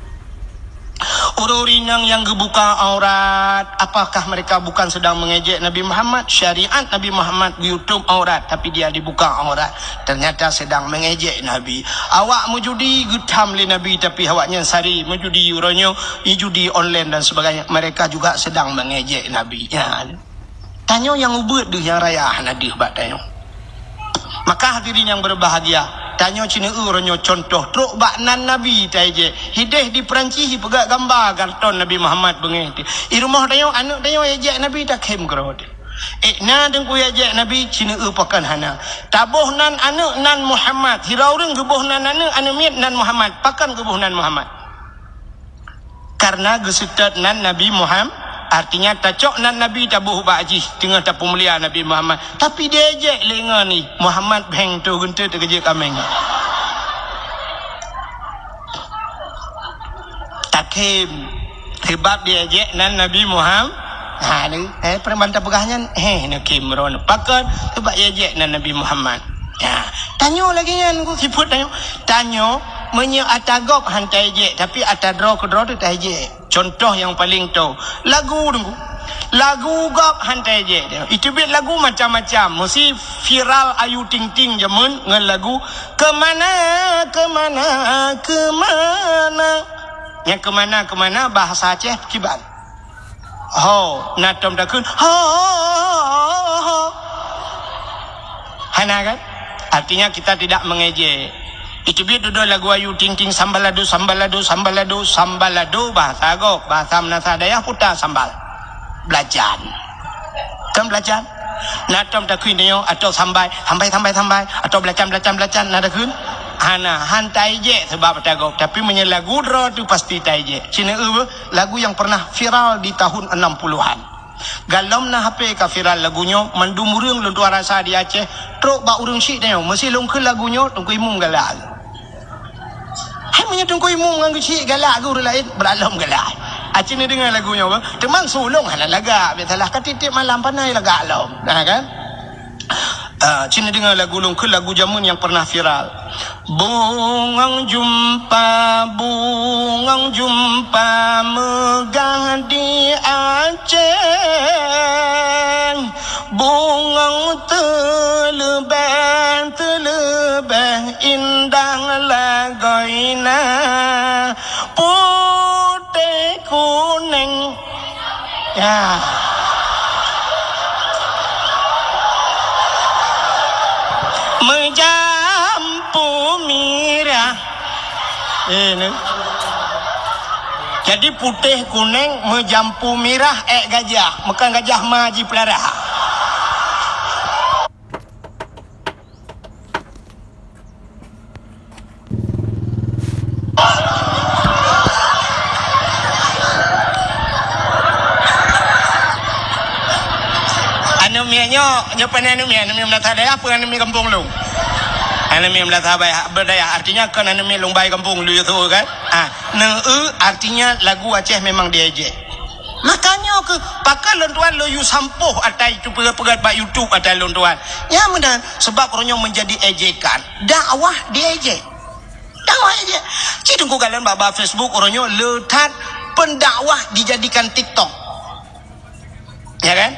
Ureuëng inong nyang geubuka aurat, apakah mereka bukan sedang mengejek Nabi Muhammad? Syariat Nabi Muhammad geututup aurat, tapi dia dibuka aurat. Ternyata sedang mengejek Nabi. Awak meujudi geutham lé Nabi, tapi awak nyan sari meujudi uroe nyoe, judi online dan sebagainya. Mereka juga sedang mengejek Nabi. Ya. Tanyoe nyang ubeuet deuh nyang raya hana deuh bak tanyoe. Maka hadirin nyang berbahagia, tanyoe cina uroe nyoe contoh trok bak nan Nabi taejek. Hideh di Perancis jipeugah gamba karton Nabi Muhammad beungéh teuh. I rumoh tanyoe, aneuëk tanyoe ejek Nabi takhém keudroe teuh. Eh, na teungku ejek Nabi, cina pakon hana. Taboh nan aneuëk nan Muhammad. Sira ureuëng geuboh nan aneuëk, aneuëk miet nan Muhammad. Pakon geuboh nan Muhammad? Karena geuseutôt nan Nabi Muhammad, artinya tacok nan Nabi taboh bak jih, teungoh tapeumulia Nabi Muhammad. Tapi diejek lé ngon i, Muhammad bheng tu geunteut teukeujeuet kaméng. Takhém, sebab diejek nan Nabi Muhammad. Ha, ni, eh, peureuman tapeugah nyan, eh, neukhém droe. Pakon, sebab diejek nan Nabi Muhammad. Ya, tanyoe lagèe nyan ku sifeuet tanyoe. Tanyoe meunyoe ata gob han taejek, tapi ata droe keudroe teuh taejek. Contoh nyang paleng toe, lagu teungku. Lagu gob han taejek. Iteubiet lagu macam-macam. Meusi viral Ayu Ting Ting jameun ngon lagu Kemana, Kemana, Kemana. Nyang kemana, kemana bahasa Aceh kiban. Ho, na tom takheun. Ho, ho, ho, ho. Hana kan? Artinya kita tidak mengejek. Iteubiet dudoe lagu Ayu Ting Ting, sambalado, sambalado, sambalado, sambalado, bahasa gob, bahasa meunasah dayah puta sambal. Belacan. Kan belacan? Na tom takheun tanyoe, atau sambai, sambai, sambai, sambai, atau belacan, belacan, belacan, na takheun? Hana, han taejek sebab ata gob. Tapi meunyoe lagu droe teuh pasti taejek. Cina eu, lagu yang pernah viral di tahun enam puluhan. Galom na H P ka viral lagu nyoe, mandum ureuëng lôn tuan rasa di Aceh, trok bak ureuëng syiek tanyoe, meusi lôn kheun lagu nyoe, Teungku Imum galak. Hai meunyoe Teungku Imum ngon geuh syiek galak keu ureuëng laén, brat lom galak. Aci neudeungoe lagu nyoe, teuma su lôn hana lagak, biasalah ka tiep-tiep malam panai lagak lom. Nah kan? Ah, cina deungoe lagu lôn kheun, lagu jameun nyang pernah viral. Bungong jumpa, bungong jumpa meugah di Aceh. Bungong teuleubeh, teuleubeh indah lagoina. Putéh kunéng. Ya. Meujampu mirah. Eh, ni. Jadi putéh kunéng meujampu mirah ék gajah. Meukan gajah ma jipeulara. Aneuk miet nyoe, nyoe pane aneuk miet, aneuk miet meunasah dayah, peue aneuk miet gampông lôn? Aneuk miet meunasah baya-, beudayah, artinya kon aneuk miet lôn bai gampông lôn yue su kan? Ah, neu-eu artinya lagu Aceh memang diejek. Makanya keuh, pakon lôn tuan lôn yue sampôh ata itu peugah-peugah bak YouTube ata lôn tuan. Nyan meunan, sebab uroe nyoe meujadi ejekan. Dakwah diejek. Dakwah ejek. Cit teungku galon bak, bak Facebook uroe nyoe le that pendakwah dijadikan TikTok. Ya kan?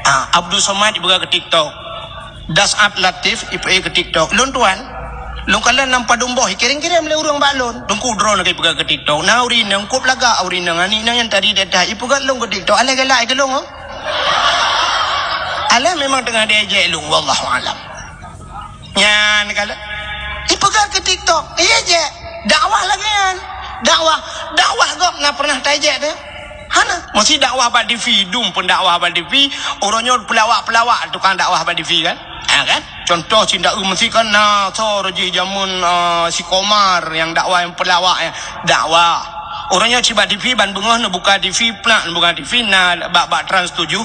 Ah, Abdul Somad dibuka ke TikTok. Dasat Latif ipe ke TikTok. Lôn tuan, Lôn kalon lam padum boh, ikirém-kirém lé ureuëng bak lôn. Teungku, droeneuh ka ipeugah keu TikTok. Na ureuëng inong, kop lagak ureuëng inong, aneuk inong nyang tadi di ateueh, ipeugah lôn keu TikTok. Alah galak, ai geulong, oh. Alah memang teungoh diejek lôn, wallahu alam. Nyan kalon. Ipeugah keu TikTok. Iya jek. Dakwah lagée nyan. Dakwah. Dakwah gob na pernah taejek teuh? Hana. Meusi dakwah bak T V, dum pun dakwah bak T V. Uroe nyoe peulawak-peulawak tukang dakwah bak T V kan? Ha kan? Contoh, cinta eu meusi kan na so roh jih jameun, ah, si Komar nyang dakwah nyang peulawak nyang dakwah. Uroe nyoe cit bak T V ban beungoh neubuka T V, plak neubuka T V na bak, bak Trans tujuh.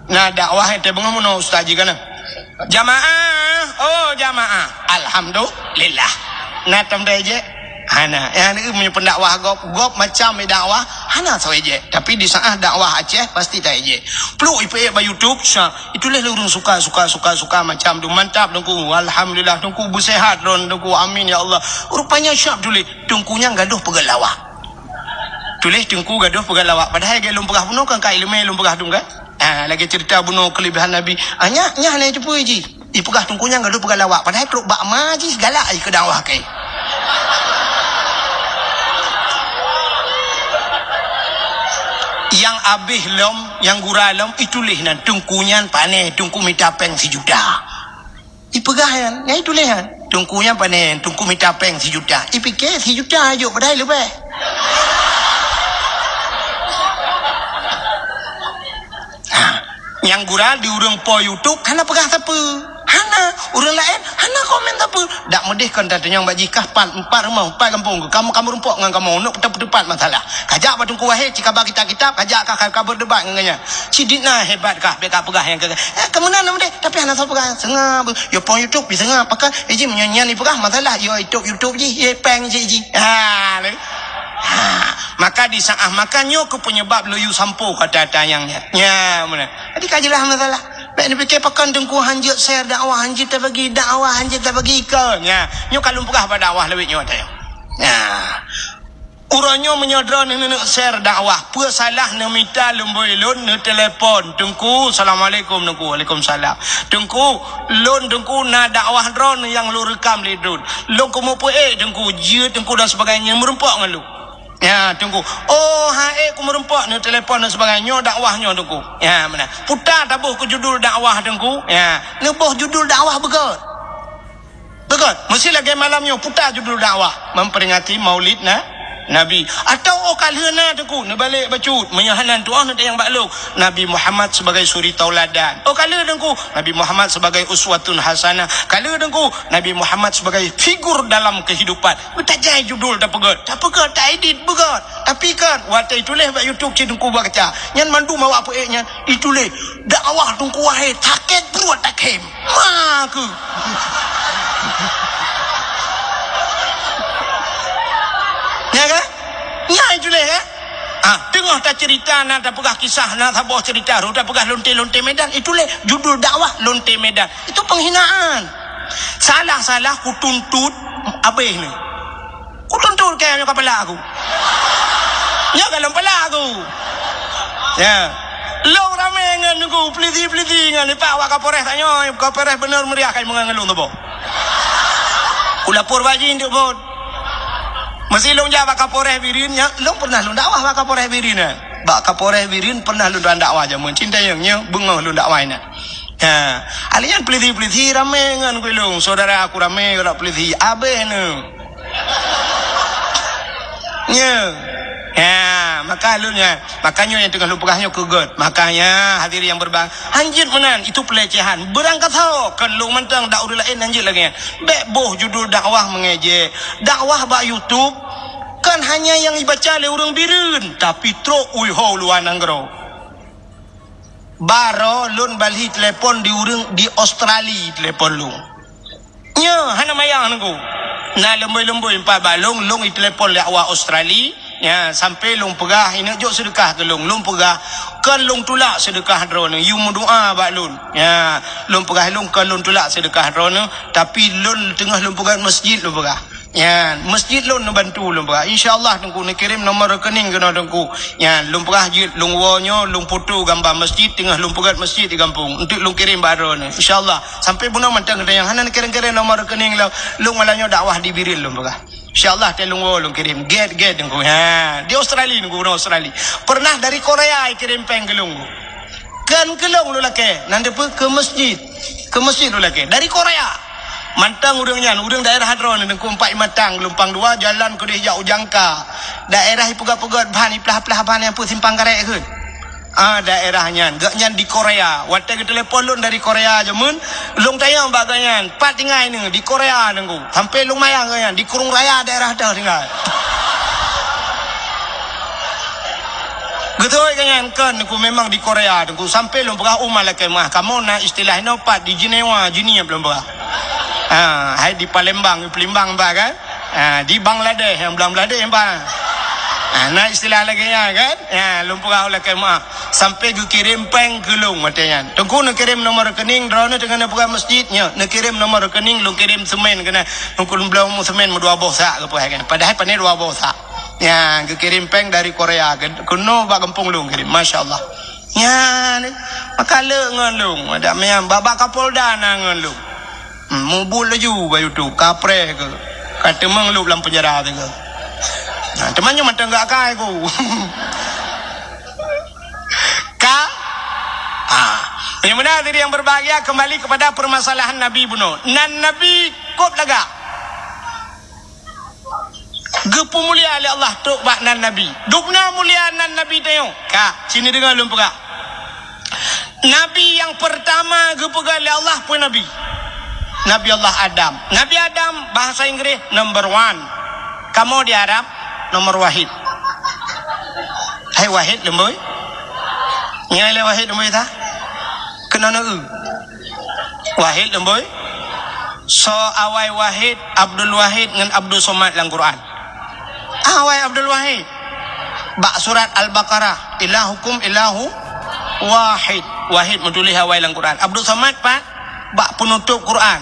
Na dakwah nyang teubeungoh meunoe ustaz jih kana. Jamaah, oh jamaah. Alhamdulillah. Na tom taejek? Hana. Nyang ni meunyoe pendakwah gob, gob macam dakwah, hana soe ejek. Tapi di saat dakwah Aceh pasti taejek. Pluk ipeuék bak YouTube, sya, ituléh lé ureuëng suka, suka, suka, suka macam tu. Mantap Teungku. Alhamdulillah Teungku beuseuhat droen Teungku. Amin ya Allah. Rupanya siap tuléh Teungku nyang gadoh peugah lawak. Tuléh Teungku gadoh peugah lawak. Padahai lagée lôn peugah bunoe kan ka ileumé lôn peugah dum kan? Ah, lagée cerita bunoe keulebihan Nabi. Ah, nyak, nyak hana jipeu jih. Ipeugah Teungku nyang gadoh peugah lawak. Padahai trok bak ma jih galak jih keu dakwah keu. Nyang abéh lom, nyang gura lom, ituléh nan Teungku nyan pané, Teungku mita péng sijuta. Ipeugah nyan, nyan ituléh nyan. Teungku nyan pané, Teungku mita péng sijuta. Ipike sijuta jok padahai leubeh. Ha, nyang gura di ureuëng po YouTube hana peugah sapeue. Hana, ureuëng laén hana komen sapeue. Dak meudeh kon tatanyong bak jih kah pat, empat rumoh, empat gampông, kamoe, kamoe rumpok ngon kamoe, neuk peuteupat masalah. Kajak bak Teungku Wahé, cikaba kitab-kitab, kajak ka, ka, ka berdebat ngon gobnyan. Sidit na hebat kah, bèk ka peugah nyang keu, eh, keu meunan na meudeh, tapi hana soe peugah. Seungab, yo pong YouTube, seungab, pakon, eh, jih meunyoe nyan ipeugah masalah, yo YouTube, YouTube jih, yo péng jih, jih. Ha, lé. Ha, maka di saat makan nyoe keu penyebab lôn yue sampoe kata-kata nyang nyan. Nya, meunan. Jadi ka jeulaih masalah. Bèk neupike pakon Teungku hanjeuet share dakwah, hanjeuet tabagi dakwah, hanjeuet tabagi ikon. Nya, nyoe ka lôn peugah bak dakwah lawét nyoe teuh. Nya. Uroe nyoe meunyoe droeneuh neuk share dakwah, peue salah neumita lumbôi lôn, neutelepon, "Teungku, assalamualaikum, Teungku." "Waalaikumsalam." "Teungku, lôn, Teungku, na dakwah droeneuh nyang lôn reukam lé droen. Lôn keumeupeuék, Teungku, jeuet, Teungku, dan sebagainya, meureumpok ngon lôn." Ya, Teungku. "Oh, han ék keumeureumpok," neutelepon dan sebagainya, "nyoe dakwah nyoe, Teungku." Ya, meunan. Puta taboh keu judul dakwah, Teungku. Ya, neuboh judul dakwah beugöt. Beugöt, meusti lagèe malam nyoe puta judul dakwah, memperingati Maulid na-, Nabi. Atawa óh ka lheueh na Teungku, neubalek bacut, meunyoe hana tu'oh neutanyong bak lôn, Nabi Muhammad sebagai suri tauladan. Óh ka lheueh Teungku, Nabi Muhammad sebagai uswatun hasanah. Ka lheueh Teungku, Nabi Muhammad sebagai figur dalam kehidupan. Meutajai judul tapeugöt, tapeugöt, taedit beugöt. Tapi kan, watèe ituléh bak YouTube cit Teungku bak kaca. Nyan mandum awak peuék nyan ituléh, "Dakwah Teungku Wahé sakét pruet takhém." Ma keuh. Nya kan? Nya ituléh kan? Ah, teungoh taceurita na tapeugah kisah na saboh ceurita, rot tapeugah lonte-lonte Medan, ituléh judul dakwah lonte Medan. Itu penghinaan. Salah-salah kutuntut abéh ni. Kutuntut kèe nyoe keu pala aku. Nyoe golom pala aku. Ya. Lôn ramé ngon Teungku, peulisi-peulisi ngon, ipak wak Kapolres tanyoe, Kapolres beuneuh meuriah kai meungon ngon lôn tuboh. Kulapor bak jih Teungku. Meusi lôn jak bak Kapolres Bireuen, nyan lôn pernah lôn dakwah bak Kapolres Bireuen, eh. Bak Kapolres Bireuen pernah lôn dakwah jameun. Cit tanyong nyoe beungoh lôn dakwah inan. Ha, alèh nyan peulisi-peulisi ramé ngon keu lôn, saudara aku ramé ngon peulisi, abéh nyoe. Nyoe. Ha, maka lôn nyan, maka nyoe nyang teungoh lôn peugah nyoe keu göt. Makanya hadirin yang berbahagia, hanjeuet meunan, itu pelecehan. Beurangkasoe, kon lôn mantong dak ureueng laén hanjeuet lagèe nyan. Bèk boh judul dakwah mengejek. Dakwah bak YouTube kon hanya nyang ibaca lé ureueng Bireuen, tapi trok u luwa nanggroe. Baroe lôn balhi telepon di ureueng di Australia telepon lôn. Nyoe hana manyang Teungku. Na lumbôi-lumbôi pat bak lôn, lôn itelepon lé awak Australia. Nya, sampai lôn peugah, "Ineuk jok seudeukah keu lôn." Lôn peugah, "Kon lôn tulak seudeukah droeneuh, yue meudoa bak lôn." Nya, lôn peugah lôn, "Kon lôn tulak seudeukah droeneuh, tapi lôn teungoh lôn peugah masjid," lôn peugah. Nyan, masjid lôn neubantu lôn peugah. Insya Allah Teungku neukirém nomor rekening keunoe Teungku. Nyan, lôn peugah jeuet lôn woe nyoe, lôn foto gambar masjid, teungoh lôn peugöt masjid di gampông. Eunteuk lôn kirém bak droeneuh. Insya Allah. Sampai bunoe mantong geutanyoe hana neukirém-kirém nomor rekening lôn. Lôn malam nyoe dakwah di Bireuen lôn peugah. Insya Allah, watèe lôn woe lôn kirém. Gèt, gèt Teungku. Ha, di Australia Teungku, ureueng Australia. Pernah dari Korea ikirém pèng keu lôn. Kon keu lôn lôn lakèe, nan deuh peue keu masjid. Keu masjid lôn lakèe. Dari Korea. Mantong ureueng nyan, ureueng daerah droeneuh Teungku, Empat Imatang, Geulumpang Dua, jalan keudéh jak u Jangka. Daerah ipeugöt-peugöt ban, iplah-plah ban nyang peue simpang karet keuh. Ah, daerah nyan. Gobnyan di Korea. Watèe geutelepon lôn dari Korea jameun, lôn tanyong bak gobnyan, "Pat tinggai neuh?" "Di Korea Teungku." Sampai lôn mayang gobnyan, di Krueng Raya daerah teuh tinggai. Geutôi gobnyan, "Kon Teungku, memang di Korea Teungku." Sampai lôn peugah, "Oh, malaikat meuah, kamoe na istilah inoe pat di Jenewa, Geneva lôn peugah." Ha, hai di Palembang, Palembang bah kan? Ha, di Bangladesh, nyang Bangladesh bah. Ha, na istilah lagèe nyan kan? Ha, lôn peugah malaikat meuah. Sampai geukirém pèng keu lôn watèe nyan. Teungku neukirém nomor rekening, droeneuh teungoh neupeugah masjid nyoe, neukirém nomor rekening, lôn kirém seumén keunan. Teungku lôn bloe seumén meudua boh sak geupeugah kan. Padahai pané dua boh sak. Nyan, geukirém pèng dari Korea, ke-, keunoe bak gampông lôn kirém. Masya Allah. Nyan, maka le ngon lôn. Adak meunan, bak-bak Kapolda na ngon lôn. Hmm, mubuet laju bak YouTube, kapreh keuh. Ka teumeung lôn lam penjara teuh keuh. Nah, teuma nyoe mantong gak akai ku. Ka? Ah. Yang benar tadi yang berbahagia, kembali kepada permasalahan Nabi bunoe. Nan Nabi kôb lagak. Geupeumulia lé Allah trok bak nan Nabi. Dubna mulia nan Nabi tanyoe. Ka, sini deungoe lôn peugah. Nabi nyang peurtama geupeugah lé Allah peue Nabi? Nabi Allah Adam. Nabi Adam, bahasa Inggris, number one. Kamoe di Arab, nomor wahid. Hai wahid leumbôi. Nyan lé wahid leumbôi ta? Keunoe na eu. Wahid leumbôi. Soe awai Wahid, Abdul Wahid ngon Abdul Somad lam Quran? Awai Abdul Wahid. Bak surat Al-Baqarah, "Ilahukum ilahu wahid." Wahid meutuléh awai lam Quran. Abdul Somad pat? Bak peunutôp Quran.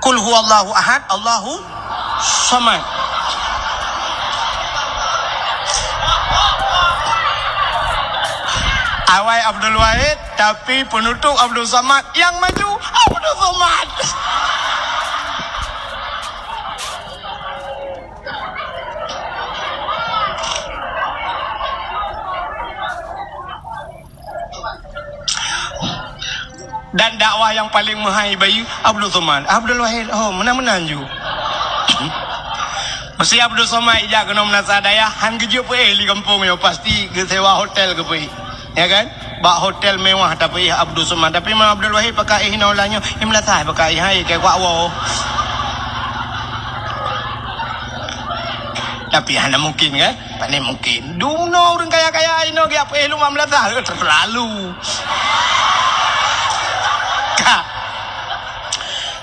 "Qul huwallahu ahad, Allahu Somad." Awai Abdul Wahid, tapi peunutôp Abdul Somad nyang maju Abdul Somad. Dan dakwah nyang paleng meuhai bayeue Abdul Somad. Abdul Wahid, oh, meunan-meunan ju. Meusé Abdul Somad ijak keunoe meunasah dayah, han geujeuet peuéh di gampông nyoe, pasti geusewa hotel geupeuéh. Ya kan? Bak hotel mewah tapeuéh Abdul Somad. Tapi Imam Abdul Wahid pakai éh inoe ulah nyoe, i meunasah pakai éh, hai, keu kuak woe. Tapi hana mungkin kan? Pane mungkin. Dumnoe ureueng kaya-kaya inoe geujak peuéh lom meunasah, terlalu. Ka.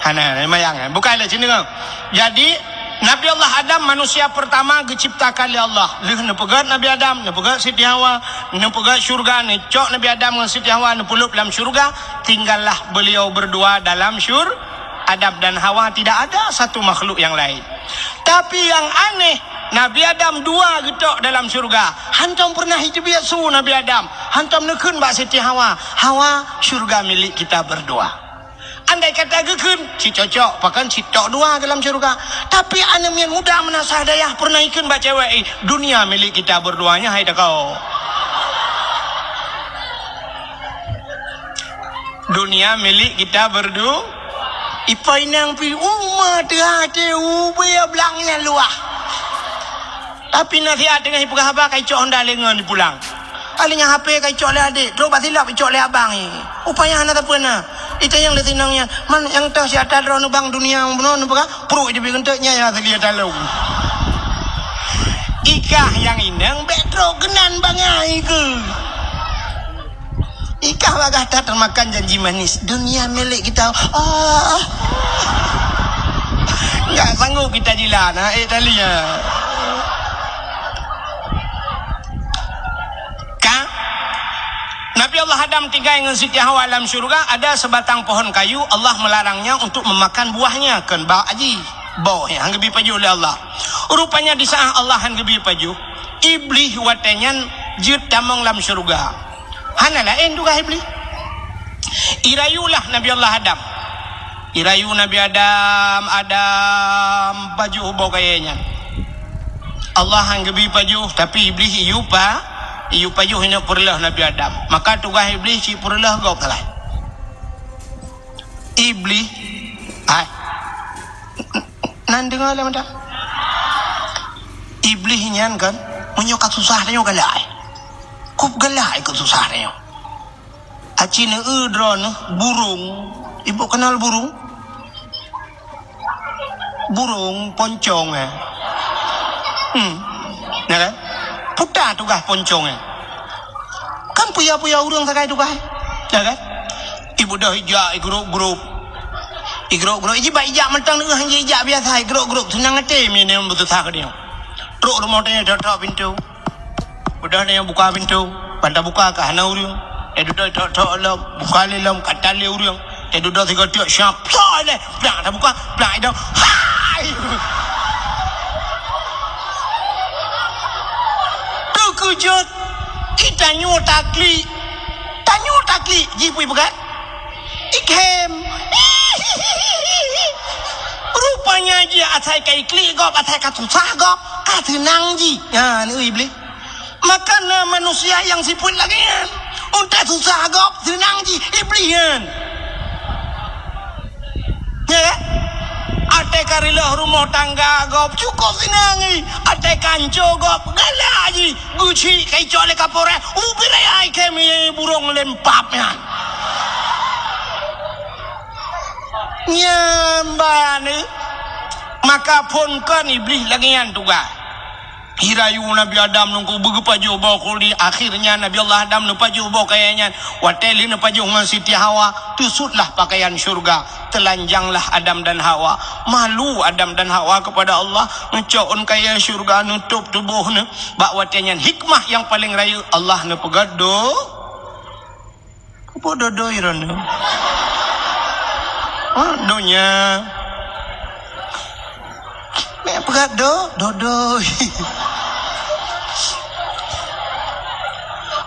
Hana, hana mayang, eh. Bukan lé sini, kan? Jadi, Nabi Allah Adam manusia pertama geuciptakan lé Allah. Lheueh neupeugöt Nabi Adam, neupeugöt Siti Hawa, neupeugöt syurga, neucok Nabi Adam ngon Siti Hawa, neupeulop lam syurga, tinggallah beliau berdua dalam syur-, Adam dan Hawa, tidak ada satu makhluk yang lain. Tapi yang aneh, Nabi Adam dua geutok dalam syurga. Hantom pernah iteubiet su Nabi Adam. Hantom neukheun bak Siti Hawa, "Hawa, syurga milik kita berdua." Andai kata geukheun, cit cocok, pakon cit tok dua dalam syurga. Tapi aneuk miet muda meunasah dayah pernah ikheun bak cewek, "Eh, dunia milik kita berdua nyan, hai takok." Dunia milik kita berdua. Ipa inong pi uma teuhah teu ubé blang nyan luah. Tapi nasihat teungoh ipeugah haba ka icok honda lé ngon ipulang. Alèh nyan H P ka icok lé adék, trok bak silop icok lé abang i. Upaya hana sapeue na. Itanyong lé si inong nyan, "Man nyang toh si ata droeneuh bang dunia bunoe neupeugah?" Pruet jih beugeunteuk nyan nyang asli ata lôn. Ikah nyang inong bèk trok keunan bangai keuh. Ikah bagah that teumakan janji manis, dunia milik kita. Ah. Enggak sanggup kita jilat, ha, eh, tali, ha. Ka? Nabi Allah Adam tinggai ngon Siti Hawa lam syurga, ada sebatang pohon kayu, Allah melarangnya untuk memakan buahnya, kon bak aji. Boh, han geubri pajoh lé Allah. Rupanya di saat Allah han geubri pajoh, Iblih watée nyan jeuet tamong lam syeuruga. Hana laén tugaih Iblih. Irayulah Nabi Allah Adam. Irayu Nabi Adam, Adam, pajoh boh kayée nyan. Allah han geubri pajoh, tapi Iblih iyup pa, iyup pajoh inoe peureuleuh Nabi Adam. Maka tugaih Iblih cit peureuleuh gob sagai. Iblih, hai. Nan deungoe lé mantong. Iblih nyan kan, meunyoe ka susah tanyoe galak ai. Kup galak ai keu susah tanyoe. Aci neueu droeneuh burung. Ibu kenal burung? Burung poncong, eh. Hmm. Ya kan? Puta tugaih poncong, eh. Kan puya-puya ureuëng sagai tugaih, ya kan? Ibu dah ijak, igrop-grop. Igrop-grop. Iji bak ijak mantong neueu han ijak biasa, igrop-grop. Seunang até mi nyan beususah keu dia. Trok rumoh tanya tok-tok pintu. Udah nyan buka pintu. Ban tabuka ka hana ureuëng. Eh, dudoe tok-tok lom, buka lé lom, ka tan lé ureuëng. Eh, dudoe sigoe tiek, siap, plak lé. Plak tabuka, plak idong. Hai! Teukeujot, i tanyoe taklik. Tanyoe taklik, jih pui peugah. Ikhem. Rupanya jih asai ka iklik gob, asai ka susah gob, ka seunang jih. Nyan, ui Iblih. Maka na manusia nyang sifeuet lagée nyan. Untée susah gob, seunang jih, Iblih nyan. Ya kan? Até ka riloh rumoh tangga gob, cukup seunang jih. Até ka anco gob, galak jih. Geuchik ka icok lé kaporeh, ubit raya ikhem burung lempap nyan. Nyan ban, eh. Maka phon kon Iblih lagée nyan tugaih. Irayu Nabi Adam nungku beugeupajoh boh khuldi, akhirnya Nabi Allah Adam neupajoh boh kayée nyan. Watée lé neupajoh ngon Siti Hawa, teusutlah pakaian syurga, telanjanglah Adam dan Hawa. Malu Adam dan Hawa kepada Allah, neucok ôn kayée syurga, neutôb tuboh neuh. Bak watée nyan hikmah nyang paleng rayeuk Allah neupeugah do Keupeue dodoi droeneuh? Ha, donya. Mek peugah do, dodoi.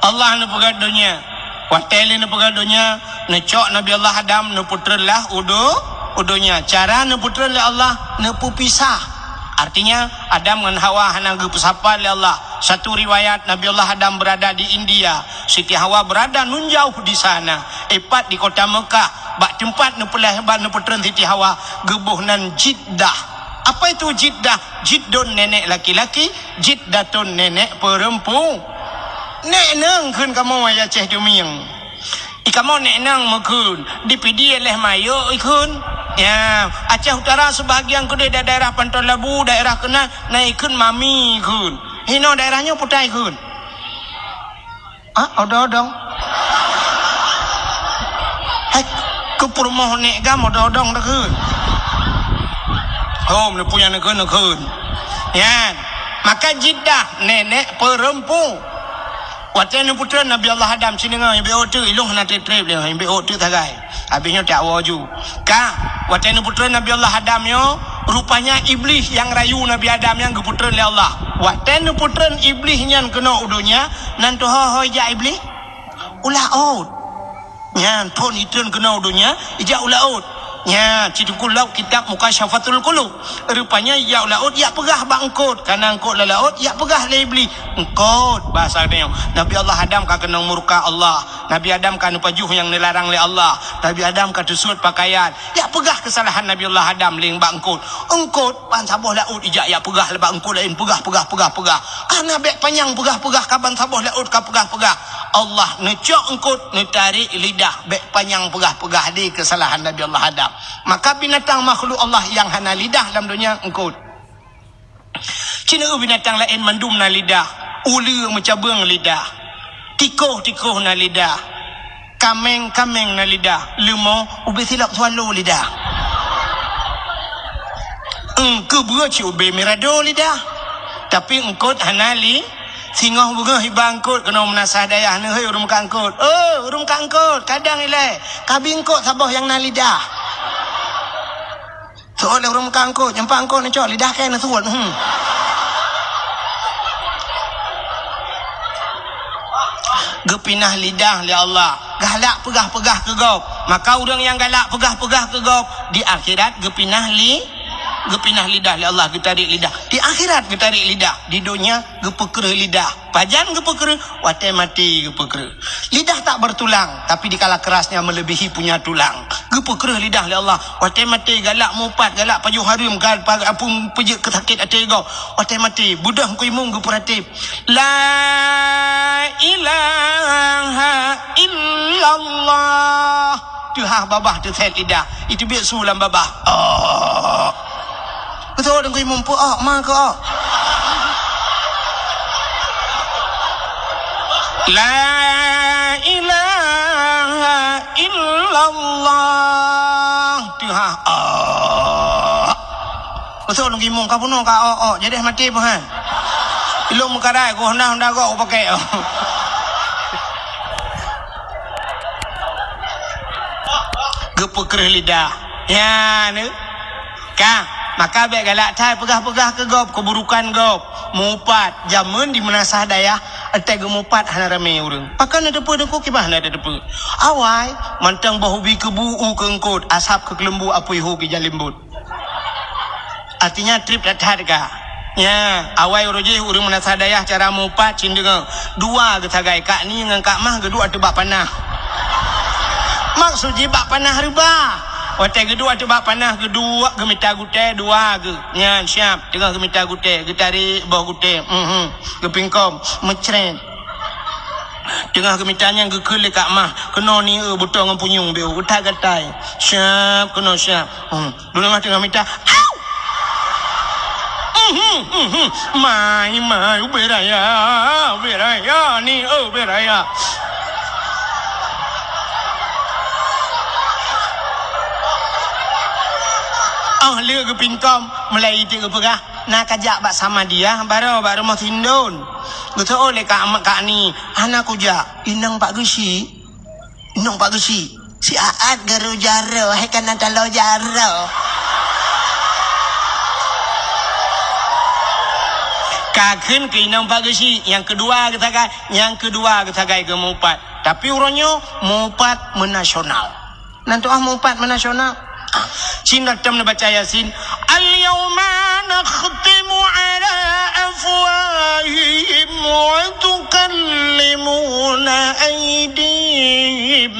Allah neupeugah donya. Watée lé neupeugah donya, neucok Nabi Allah Adam, neupeutreun lah u do-, u donya. Cara neupeutreun lé Allah, neupeupisah. Artinya, Adam ngon Hawa hana geupeusapa lé Allah. Satu riwayat, Nabi Allah Adam berada di India. Siti Hawa berada nun jauh di sana, ipat di kota Mekah, bak teumpat neupeulahé ban neupeutreun Siti Hawa, geuboh nan Jiddah. Apa itu Jiddah? Jiddun nenek laki-laki, Jiddatun nenek perempu-, nek nang kheun kamoe ya Aceh Dumieng. I kamoe nek nang meukheun, di Pidie leh mayok ikheun. Ya, Aceh Utara sebahagian keudeh da-, daerah Panton Labu, daerah keunan, na ikheun mami ikheun. Hinoe daerah nyoe putai ikheun. Ah, odong-odong. Hai, keu peurumoh nek gam odong-odong dah kheun. Oh, meuneupu nyang neukheun, neukheun. Nyan. Maka Jiddah, nenek perempu. Watée neupeutreun Nabi Allah Adam, ci deungoe, ibe ôk teuk, ilong hana treb-treb lé, ibe ôk teuk sagai. Habéh nyoe tawoe ju. Ka, watée neupeutreun Nabi Allah Adam nyoe, rupanya Iblih nyang rayu Nabi Adam nyan geupeutreun lé Allah. Watée neupeutreun Iblih nyan keunoe u donya, nan teuho-ho ijak Iblih? U laôt. Nyan, phon itreun keunoe u donya, ijak u laôt. Nyan, ci Teungku lok kitab Mukasyafatul Qulub. Rupanya ijak u laôt, ijak peugah bak eungkôt. Kana eungkôt lam laôt, ijak peugah lé Iblih. Eungkôt, bahasa geutanyoe. Nabi Allah Adam ka keunong murka Allah. Nabi Adam ka neupajoh nyang neularang lé Allah. Nabi Adam ka teusut pakaian. Ijak peugah keusalahan Nabi Allah Adam lé bak eungkôt. Eungkôt, ban saboh laôt ijak ijak peugah lé bak eungkôt laén. Peugah, peugah, peugah, peugah. Kana bék panyang peugah-peugah ka ban saboh laôt ka peugah-peugah. Allah neucok eungkôt, neutarek lidah, bék panyang peugah-peugah di keusalahan Nabi Allah Adam. Maka binatang makhluk Allah nyang hana lidah lam donya eungkôt. Ci neueu binatang laén mandum na lidah, uleue meucabeueng lidah, tikoh-tikoh na lidah. Kaméng-kaméng na lidah, leumo ubé silop swallow lidah. Eungkôt beue cit ubé mirado lidah. Tapi eungkôt hana li-, singoh beungoh iba eungkôt keunoe meunasah dayah neuhôi ureuëng ka eungkôt. Oh, ureuëng ka eungkôt, kadang ilée, kabi eungkôt saboh nyang na lidah. Seuôt lé ureuëng Mekah eungkôt, nyang pat eungkôt neucok lidah kèe neusuet. Hmm. Geupinah lidah lé Allah. Galak peugah-peugah keu gob. Maka ureuëng nyang galak peugah-peugah keu gob, di akhirat geupinah li-, geupinah lidah lé Allah, geutarék lidah. Di akhirat geutarék lidah. Di donya geupeukreueh lidah. Pajan geupeukreueh? Watèe maté geupeukreueh. Lidah tak bertulang, tapi dikala kerasnya melebihi punya tulang. Geupeukreueh lidah lé Allah. Watèe maté galak meupat, galak pajoh hareuem, gal-, pa-, apui peujeuet keu sakét até gob. Watèe maté, beudôh Teungku Imum geupeuratéb. La ilaha illallah. Teuhah babah teusét lidah. Iteubiet su lam babah. Oh. Beutôi Teungku Imum, peu-ok, ma keu-ok. La ilaha illallah. Teuhah. Oh. Beutôi Teungku Imum, ka bunoe ka-ok-ok. Jadi maté peuhan. Ilong meukarai, ku honda-honda gok ku pakai. Geupeukreueh lidah. Ya, ni. Ka, maka bèk galak that peugah-peugah keu gob, keuburukan gob. Meupat, jameun di meunasah dayah, watèe geumeupat hana ramé ureuëng. Pakon na teupeu deungon kiban hana teupeu. Awai, mantong boh ubi keubu u keu eungkôt, asab keu keuleumbu apui hu keu jalembot. Artinya trép that-that ka. Nya, awai uroe jih ureuëng meunasah dayah cara meupat cit deungoe. Dua geusagai, Kak Ni ngon Kak Mah geuduek ateueh bak panah. Maksud jih bak panah reubah. Watèe geuduek ateueh bak panah geuduek geumita gutèe dua geuh. Nyan siap, teungoh geumita gutèe, geutarék boh gutèe. Mhm. Geupingkom, meucrét. Teungoh geumita nyan geukheun lé Kak Mah, keunoe ni eu butong ngon punyueng beu, utai gatai. Siap, keunoe siap. Hmm. Dulu mah teungoh mita. Au! Mhm, mhm. Mai, mai, ubé raya, ubé raya ni, eu ubé raya. Oh, lé geupingkom, mulai iték geupeugah, na kajak bak Samadiyah, baroe bak rumoh Sindon. Geuseuôt lé Kak, Kak Ni, hana kujak. Inong Pak Geuchik. Inong Pak Geuchik. Si Aat garo jaroe, hai kana taloe jaroe. Ka kheun keu inong Pak Geuchik, nyang keudua geusagai, nyang keudua geusagai geumeupat. Tapi uroe nyoe meupat meunasional. Nan tuah meupat meunasional. Ah, cina tem neubaca Yasin. Al-yauma nakhtimu ala afwahihim wa tukallimuna aidihim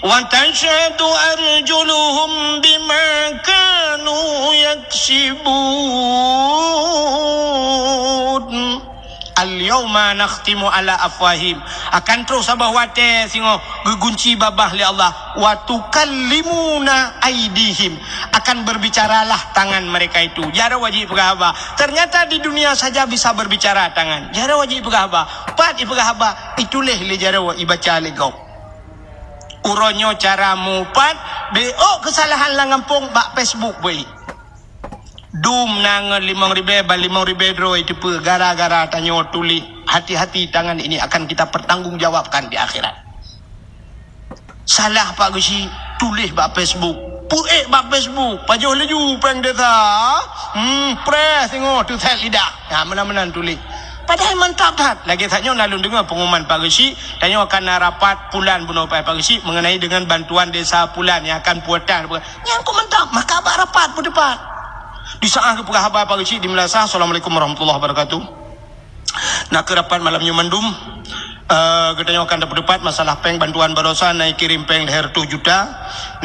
wa tashhadu arjuluhum bima kanu yaksibun. Al-yauma nakhtimu ala afwahim. Akan troh saboh watèe singoh geugunci babah lé Allah. Wa tukallimuna aidihim. Akan berbicaralah tangan mereka itu. Jaroe wajib peugah haba. Ternyata di dunia saja bisa berbicara tangan. Jaroe wajib peugah haba. Pat ipeugah haba, ituléh lé jaroe ibaca lé gob. Uroe nyoe cara meupat, beuôt keusalahan lam gampông bak Facebook beuih. Dum na ngon limong ribèe, ban limong ribèe droe teupeue gara-gara tanyoe tuléh. Hati-hati, tangan ini akan kita pertanggungjawabkan di akhirat. Salah Pak Geuchik, tuléh bak Facebook. Peuék bak Facebook, pajoh laju péng desa. Hmm, preh singoh teusét lidah. Ha, meunan-meunan tuléh. Padahai mantap that. Lagèe that nyoe na lôn deungö pengumuman Pak Geuchik, tanyoe akan na rapat pulan bunoe Pak Geuchik mengenai dengan bantuan desa pulan yang akan puatan. Nyang kok mantap, maka bak rapat peuteupat. Di saat geupeugah haba Pak Geuchik di meulasah, Assalamualaikum warahmatullahi wabarakatuh. Na keuh rapat malam nyoe mandum. Eh, geutanyoe akan tapeutupat masalah péng bantuan baroesa na kirém péng lhèe reutôh juta.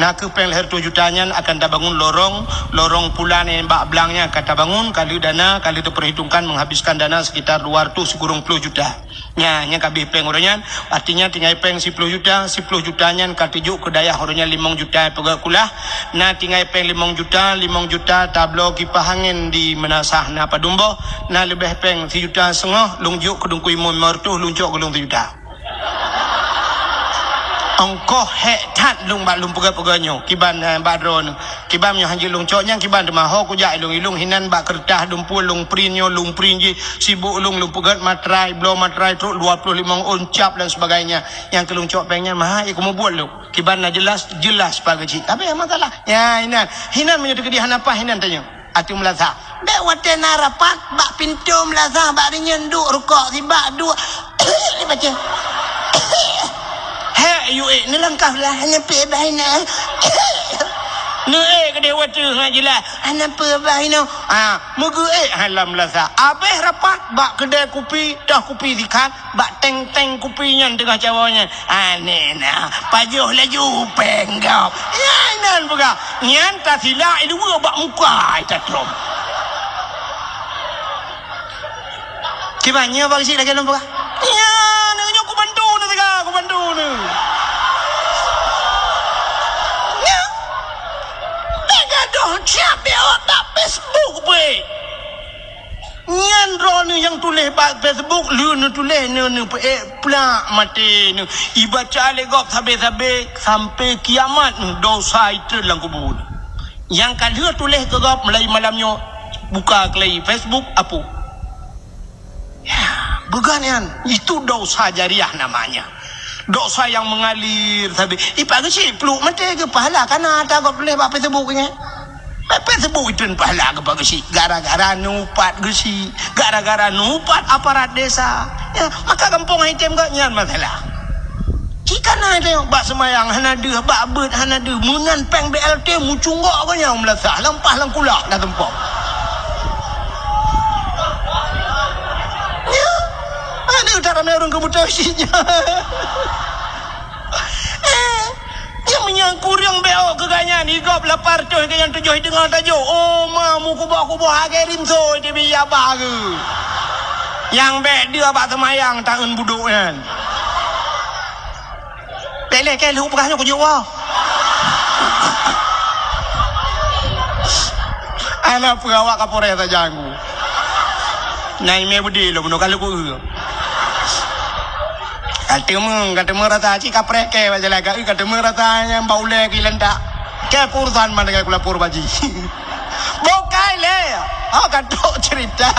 Na keuh péng lhèe reutôh juta nyan akan tabangun lorong, lorong pulan nyang bak blang nyan akan tabangun, ka lheueh dana, ka lheueh taperhitungkan menghabiskan dana sekitar dua reutôh sikureueng plôh juta. Nya, nyan ka abéh péng uroe nyan. Artinya tinggai péng siploh juta, siploh juta nyan ka teujok keu dayah uroe nyan limong juta peugöt kulah. Na tinggai péng limong juta, limong juta tabloe kipah angén di meunasah na padum boh. Na leubeh péng sijuta seungoh, lôn jok keu Teungku Imum limong reutôh, lôn cok keu lôn sijuta. Ongkoh hék that lôn bak lôn peugah-peugah nyoe, kiban, eh, bak droeneuh. Kiban nyoe hanjeuet lôn cok nyang kiban teuma ho kujak ilôn-ilôn hinan bak keureutah dumpue lôn print nyoe, lôn print jih, sibuk lôn, lôn peugöt matrai, bloe matrai trok dua ploh limong ôn cap dan sebagainya. Nyang keu lôn cok péng nyan maha, eh, keumu buet lôn. Kiban na jeulaih, jeulaih pageue cit. Tapi masalah. Ya, hinan. Hinan meunyoe teukeudi hana paih hinan tanyoe. Ateueh meulasah. Bèk watèe na rapat bak pintoe meulasah bak rinyeun duek rukok sibak duek. Dibaca. Hek, yue ék neulangkah lah, hana peue bah inoe. Neuék keudeh watèe ngat jeulaih, hana peue bah inoe. Ah, meugeuék hana meulasah. Abéh rapat bak keudè kupi, toh kupi sikhan, bak teng-teng kupi nyan teungoh cawoe nyan. Aneh na, pajoh laju péng gob. Nyan inan peugah. Nyan tasilak iluwa bak muka ita trom. Kiban nyoe bak si lagèe lôn peugah. Nyan, nyoe kubantu ni teuga, kubantu ni. Nyan. Bèk gadoh cap bèk awak bak Facebook peuék. Nyan droeneuh nyang tuléh bak Facebook, lheueh neutuléh, neu-, neupeuék plak maté neuh. Ibaca lé gob sabé-sabé sampai kiamat neuh, dosa itreun lam kubu neuh. Nyang ka lheueh tuléh keu gob mulai malam nyoe, buka keulai Facebook, apui. Ya, beugan nyan, itu dosa jariah namanya. Dosa yang mengalir sabé. Ipat geuchik pluek maté geupahala kana ata gob tuléh bak Facebook nyan. Pepet seubu itreun pahala keu Pak Geuchik, gara-gara neuupat Geuchik, gara-gara neuupat aparat desa. Ya, maka gampông item geuh nyan masalah. Cit kana teuh bak seumayang hana deuh, bak beuet hana deuh, meunan péng B L T mucunggok geuh nyan meulasah, lampah lam kulak dah tumpok. Ya, aduh, tak ramé ureueng keu beutôi cit nyan. Eh, Nyang meunyoe kureueng B O keu gobnyan, i gob lapan reutôh, keu nyang tujoh i teungoh tajok. Oh, ma, meukuboh-kuboh lagèe rimso, di bi abah keu. Nyang bèk deuh bak seumayang taeun budok nyan. Bèk lé kèe lheueh peugah nyoe kujok woe. Hana peue awak Kapolres sajan ku. Na imè beudé lom, nyoe ka lheueh ku eu. Ka teumé, ka teumé rasa cit kapreh kèe bak jalan ka, ka teumé rasa nyang bak ulèe keu ilantak. Kèe peurusan man dengan kulapor baji. Bukai lé. Oh, ka trok cerita.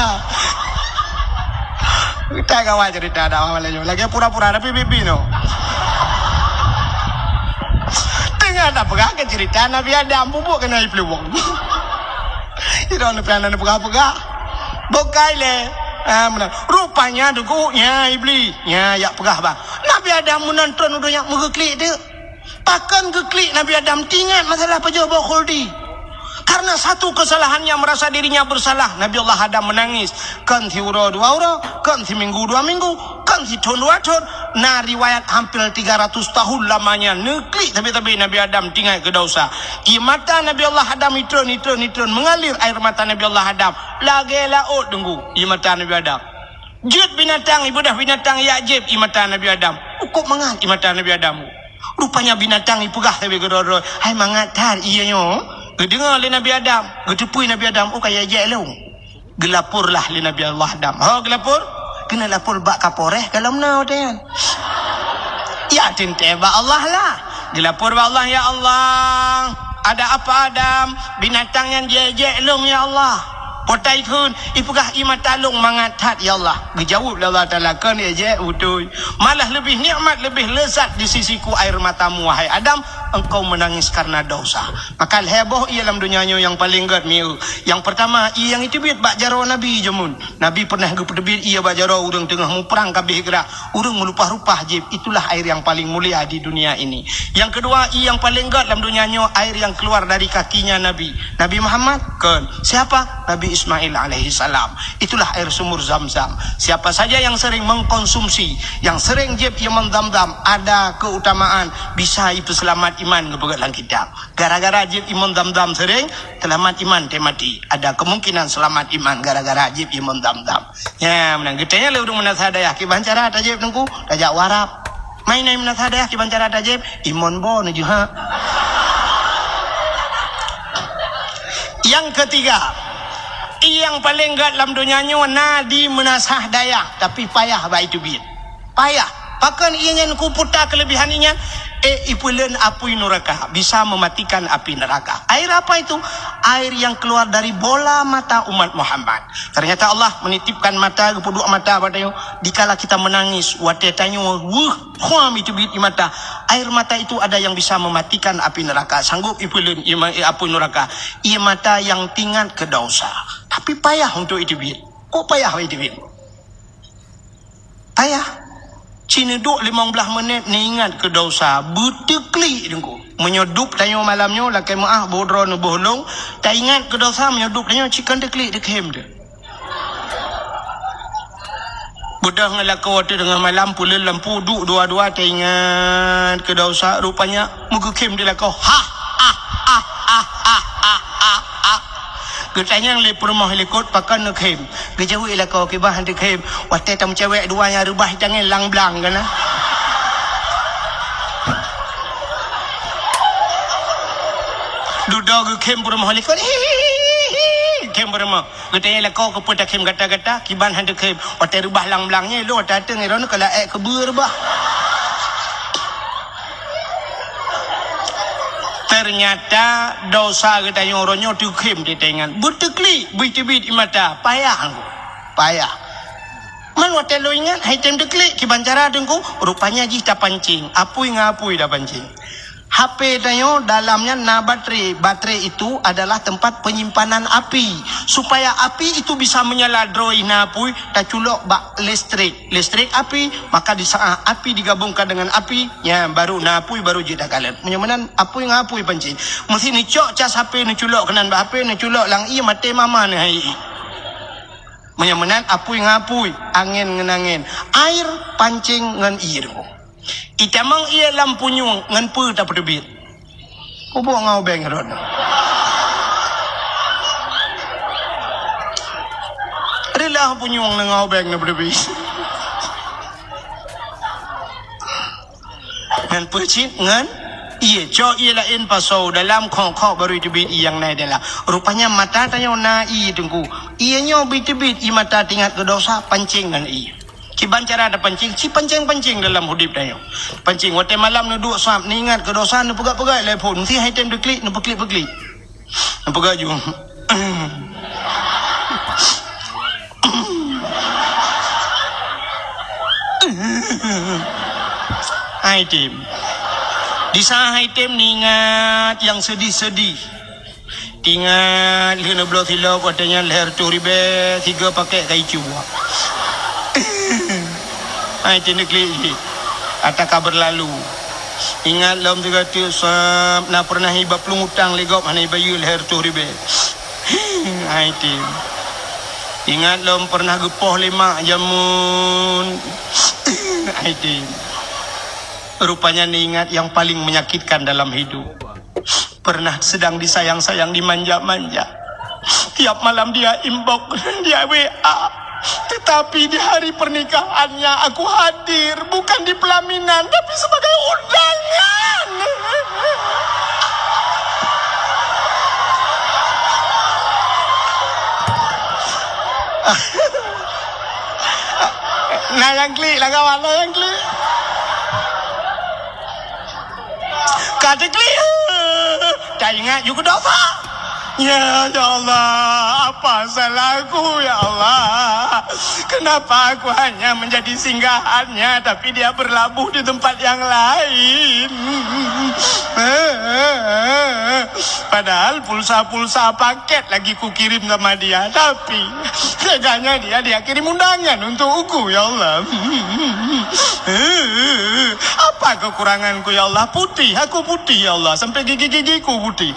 Kita kawan cerita dah malam nyoe. Lagi pura-pura tapi bibi no. Tengah tak peugah ke cerita Nabi Adam bubuk kena ipeluwong. Idong ni pian peugah-peugah. Bukai lé. Ah, meunan. Rupanya duku nya iblis. Nya yak peugah bah. Nabi Adam meunan tron u donya meugeuklek teuk. Pakon geuklik Nabi Adam tingat masalah pajoh boh khuldi. Karena satu kesalahannya merasa dirinya bersalah. Nabi Allah Adam menangis. Kon siuroe dua uroe, kon siminggu dua minggu, kon sithon dua thon. Na riwayat hampir tiga ratus tahun lamanya neuklik sabe-sabe Nabi Adam tingat keu dosa. Ie mata Nabi Allah Adam itron, itron, itron mengalir air mata Nabi Allah Adam. Lagèe laôt deunggu ie mata Nabi Adam. Jeuet binatang, ibeudôh binatang yak jieb ie mata Nabi Adam. Ukôb mangat ie mata Nabi Adam. Rupanya binatang ipeugah sabe keudroe-droe, "Hai mangat that ie nyoe." Geudeungoe lé Nabi Adam, geuteupeue Nabi Adam, "Oh, ka ijak lôn." Geulaporlah lé Nabi Allah Adam. Ho geulapor? Keuneuk lapor bak Kapolres ka lom na watèe nyan. Ya teuntèe bak Allah lah. Geulapor bak Allah, "Ya Allah, ada apa Adam? Binatang nyan jijak lôn ya Allah." Potai kheun, ipeugah ie mata lôn mangat that ya Allah. Geujaweueb lé Allah Taala, "Kon ijak beutôi. Malah leubeh nikmat, leubeh lezat di sisiku air matamu, wahai Adam, engkau menangis karena dosa." Maka lhèe boh ie lam donya nyoe nyang paleng gèt mieu. Nyang peurtama, ie nyang iteubiet bak jaroe Nabi jameun. Nabi pernah geupeuteubiet ie bak jaroe ureueng teungoh muprang ka abéh grah. Ureueng meulupah-lupah jieb, itulah air yang paling mulia di dunia ini. Yang kedua, ie nyang paleng gèt lam donya nyoe, air yang keluar dari kakinya Nabi. Nabi Muhammad? Kon. Siapa? Nabi Ismail alaihissalam. Itulah air sumur Zam-Zam. Siapa saja yang sering mengkonsumsi, yang sering jieb ie mon Zam-Zam, ada keutamaan, bisa ipeuseulamat iman geupeugah lam kitab. Gara-gara jieb ie mon Zam-Zam sering, seulamat iman teuh maté. Ada kemungkinan seulamat iman gara-gara jieb ie mon Zam-Zam. Nyan meunan. Geutanyong lé ureueng meunasah dayah, "Kiban cara tajieb Teungku?" "Tajak u Arab." "Meunan meunasah dayah, kiban cara tajieb?" "Imon bo neujeuha." Nyang ketiga, ie nyang paleng gèt lam donya nyoe na di meunasah dayah, tapi payah bak iteubiet. Payah. Pakon ie nyan kuputa keulebihan ie nyan? Eh, ipeuleuen apui nuraka, bisa mematikan api neraka. Air apa itu? Air yang keluar dari bola mata umat Muhammad. Ternyata Allah menitipkan mata, geupeuduek mata bak tanyoe. Dikala kita menangis, watée tanyoe weueh, khuam iteubiet ie mata. Air mata itu ada yang bisa mematikan api neraka. Sanggup ipeuleuen ie ma-, apui nuraka. Ie mata yang tingat keu dosa. Tapi payah untuk iteubiet. Kok payah iteubiet? Payah. Ci neuduek limong blaih menit, neuingat keu dosa, beuteuklik Teungku. Meunyoe dub tanyoe malam nyoe, lakée meuáh, boh droe neuboh lông, taingat keu dosa, meunyoe dub tanyoe, ci kon teuklik, teukhem teuh. Beudôh ngon lakoe teuh teungoh malam, peuleuen lampu, duek dua-dua, taingat keu dosa, rupanya meugeukhem di lakoe. Ha, ha, ha. Geutanyong lé peurumoh likot, pakon neukhem. Geujaweueb lakoe, kiban han teukhem. Watée tameucewek dua nyang reubah tangieng lang-blang kana. Dudoe geukhem peurumoh likot. Hihihi. Khem peurumoh. Geutanyong lakoe, keupeue takhem gata-gata, kiban han teukhem. Watée reubah lang-blang nyan, lôn watée ateueh ngon droeneuh ka laék keubeue reubah. Ternyata dosa geutanyoe uroe nyoe teukhem teuingat. Beuteuklik, beuteubit ie mata, payah Teungku. Payah. Man watée lôn ingat, han tém teuklik, kiban cara Teungku, rupanya jih tapancing, apui ngon apui tapancing. H P tanyoe dalam nyan na baterai. Baterai itu adalah tempat penyimpanan api. Supaya api itu bisa menyala droe na apui, taculok bak listrik. Listrik api, maka di saat api digabungkan dengan api, nyan baru na apui, baru jeuet takalon. Meunyoe meunan apui ngon apui pancing. Meusti neucok cas H P, neuculok keunan bak H P, neuculok lam ié, maté mama neuh hai ié. Meunyoe meunan apui ngon apui, angén ngon angén, air pancing ngon ié. Itamong ié lam punyueng, ngon peue tapeuteubiet? Peubuet ngon ubeng rot. Reulah punyueng ngon ubeng na beuteubiet. Ngon peue cit? Ngon ié. Cok ié laén pasoe dalam, khok-khok baru iteubiet ié nyang na dalam. Rupanya mata tanyoe na ié Teungku. Ié nyoe beuteubiet ié mata teuingat keu dosa, pancing ngon ié. Kiban cara tapancing, ci pancing-pancing dalam udeb tanyoe. Pancing, watée malam neuduek sab, neuingat keu dosa, neupeugah-peugah lé phon, meusti han tém teuklik, neupeuklik-peuklik. Neupeugah ju. Han tém. Di saat han tém neuingat nyang seudih-seudih. Teuingat lheueh neubloe silop, watée nyan lhée reutôh ribée, sigoe pakét kayée cue. Han tém teuklik jih. Ata ka beurlalu. Ingat lom sigoe teuk sab, na peureunah iba plueng utang lé gob hana ibayeue lhée reutôh ribée. Han tém. Ingat lom peureunah geupoh lé mak jameun. Han tém. Rupanya neuingat nyang paleng menyakitkan dalam hidup. Pernah sedang disayang-sayang, dimanja-manja. Tiap malam dia inbox, dia W A. Tetapi di hari pernikahannya aku hadir, bukan di pelaminan, tapi sebagai undangan. Nah, nyang klik lah kawan, nah, nyang klik. Ka teuklik, taingat ju keu dosa. Ya, ya Allah, apa salahku, ya Allah? Kenapa aku hanya menjadi singgahannya, tapi dia berlabuh di tempat yang lain? Padahal pulsa-pulsa paket lagi kukirim sama dia, tapi teganya dia, dia kirim undangan untukku, ya Allah. Apa kekuranganku, ya Allah? Putih, aku putih, ya Allah. Sampai gigi-gigiku putih.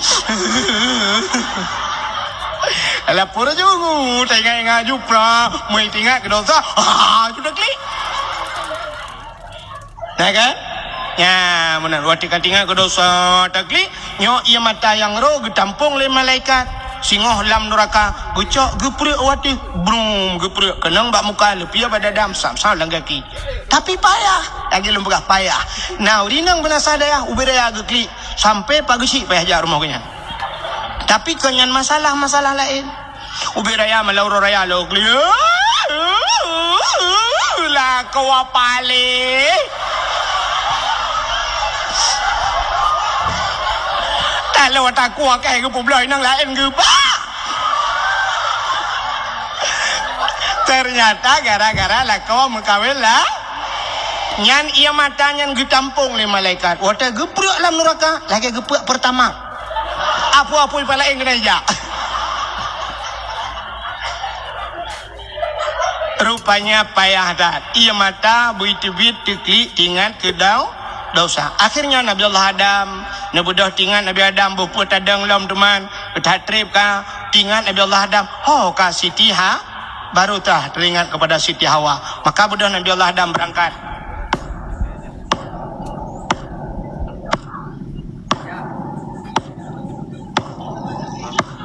Lapor juga, teringat-ingat jupra, mau ingat ke dosa. Ah, sudah klik. Nah kan? Ya, meunan. Watée ka teuingat keu dosa, taklik, nyoe ié mata nyang roh geutampong lé malaikat. Singoh lam nuraka, geucok geupreuek watée, brum, geupreuek keunong bak muka, leupie bak dada, sam-sam lam gaki. Tapi payah, lagée lôn peugah payah. Nah, ureueng inong beunasa dayah, ubé raya geuklik, sampai pageusyik payah jak rumoh geuhnyan. Tapi kon nyan masalah, masalah laén. Ubé raya malam uroe raya lôn klik. Lakoe paléh. Taloe takue keu geupeubloe inong laén geuba. Ternyata gara-gara lakoe meukawen la. Nyan ié mata nyan geutampong lé malaikat. Watée geuprek lam nuraka, lagée geuprek Pertamax. Apui-apui pih laén keuneuk jak. Rupanya payah that. Ié mata beuteubiet teuklik tingat keu dau-, dosa. Akhirnya Nabi Allah Adam, neubeudôh tingat Nabi Adam boh peue tadong lom teuma, that treb ka tingat Nabi Allah Adam. Ho ka Siti Ha-, baru tah teringat kepada Siti Hawa. Maka beudôh Nabi Allah Adam berangkat.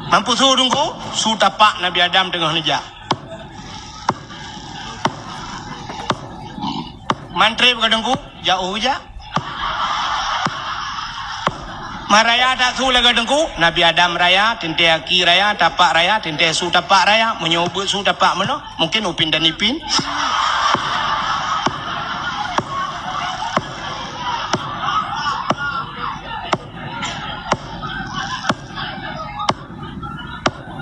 Mampu su Teungku, su tapak Nabi Adam teungoh neujak. Man treb ka Teungku, jak u jak. Man raya that su lagée Teungku, Nabi Adam raya, teuntée aki raya, tapak raya, teuntée su tapak raya, meunyoe beuet su tapak meunoe, mungkin Upin dan Ipin.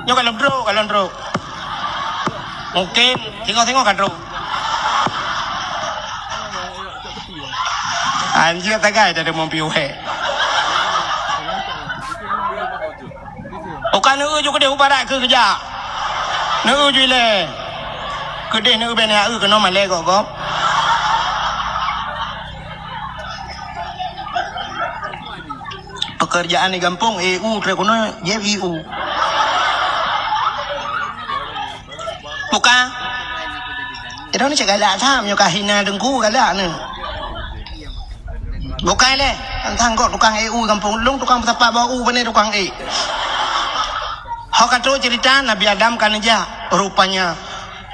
Nyoe ka lôn trok, ka lôn trok. Mungkin singoh-singoh ka trok. Anjir tagai dah deungon piôh he. Bukan neu ju keudeh u barat keu keujak. Neu ju ilée. Keudeh neu ben ya eu keunoe malée gop-gop. Pekerjaan di gampông, E U, trek keunoe, J I U. Bukan. Ida ni cak galak tham, nyoe ka hina Teungku galak ni. Bukan lé, tantang kok tukang E U gampông lông, tukang peusapat bak u, pane tukang e. Ho ka trok cerita Nabi Adam ka neujak, rupanya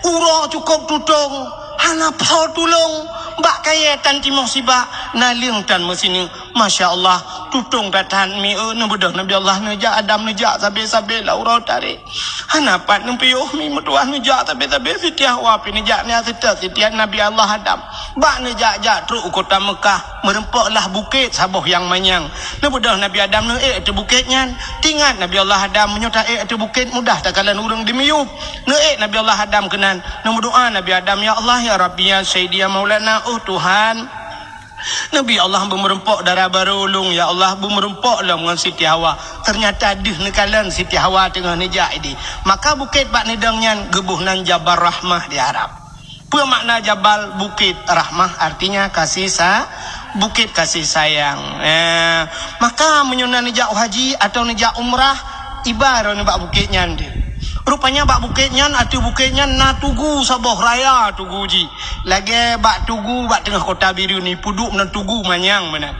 uroe cukôp tutong, hana po tulông, bak kayée tan timoh sibak, naleueng tan meusineuk. Masya Allah, tutong that-that mi, eu, neubeudôh Nabi Allah neujak, Adam neujak, sabe-sabe lam uroe tarek. Hana pat neupiôh mi meutuah neujak sabe-sabe, Siti Hawa pih neujak nyan seutôt Siti Nabi Allah Adam. Bak neujak-jak trok u kota Meukah, meureumpok lah bukét saboh nyang manyang. Neubeudôh Nabi Adam neuék ateueh bukét nyan. Tingat Nabi Allah Adam, meunyoe taék ateueh bukét mudah takalon ureuëng dimiyueb. Neuék Nabi Allah Adam keunan. Neumeudoá Nabi Adam, "Ya Allah, ya Rabbi, ya Sayyidi, ya Maulana, oh Tuhan." Nabi Allah beumeureumpok dara barô lôn, ya Allah, beumeureumpok lom ngon Siti Hawa. Ternyata deuh neukalon Siti Hawa teungoh neujak idéh. Maka bukét bak neudong nyan geuboh nan Jabal Rahmah di Arab. Peue makna Jabal? Bukét. Rahmah artinya kasih sa-, bukét kasih sayang. Eh, maka meunyoe na neujak haji atau neujak umrah, iba droeneuh bak bukét nyan deuh. Rupanya bak bukét nyan, ateueh bukét nyan na tugu saboh raya tugu jih. Lagée bak tugu bak teungoh kota Bireuen, ipeuduek meunan tugu manyang meunan.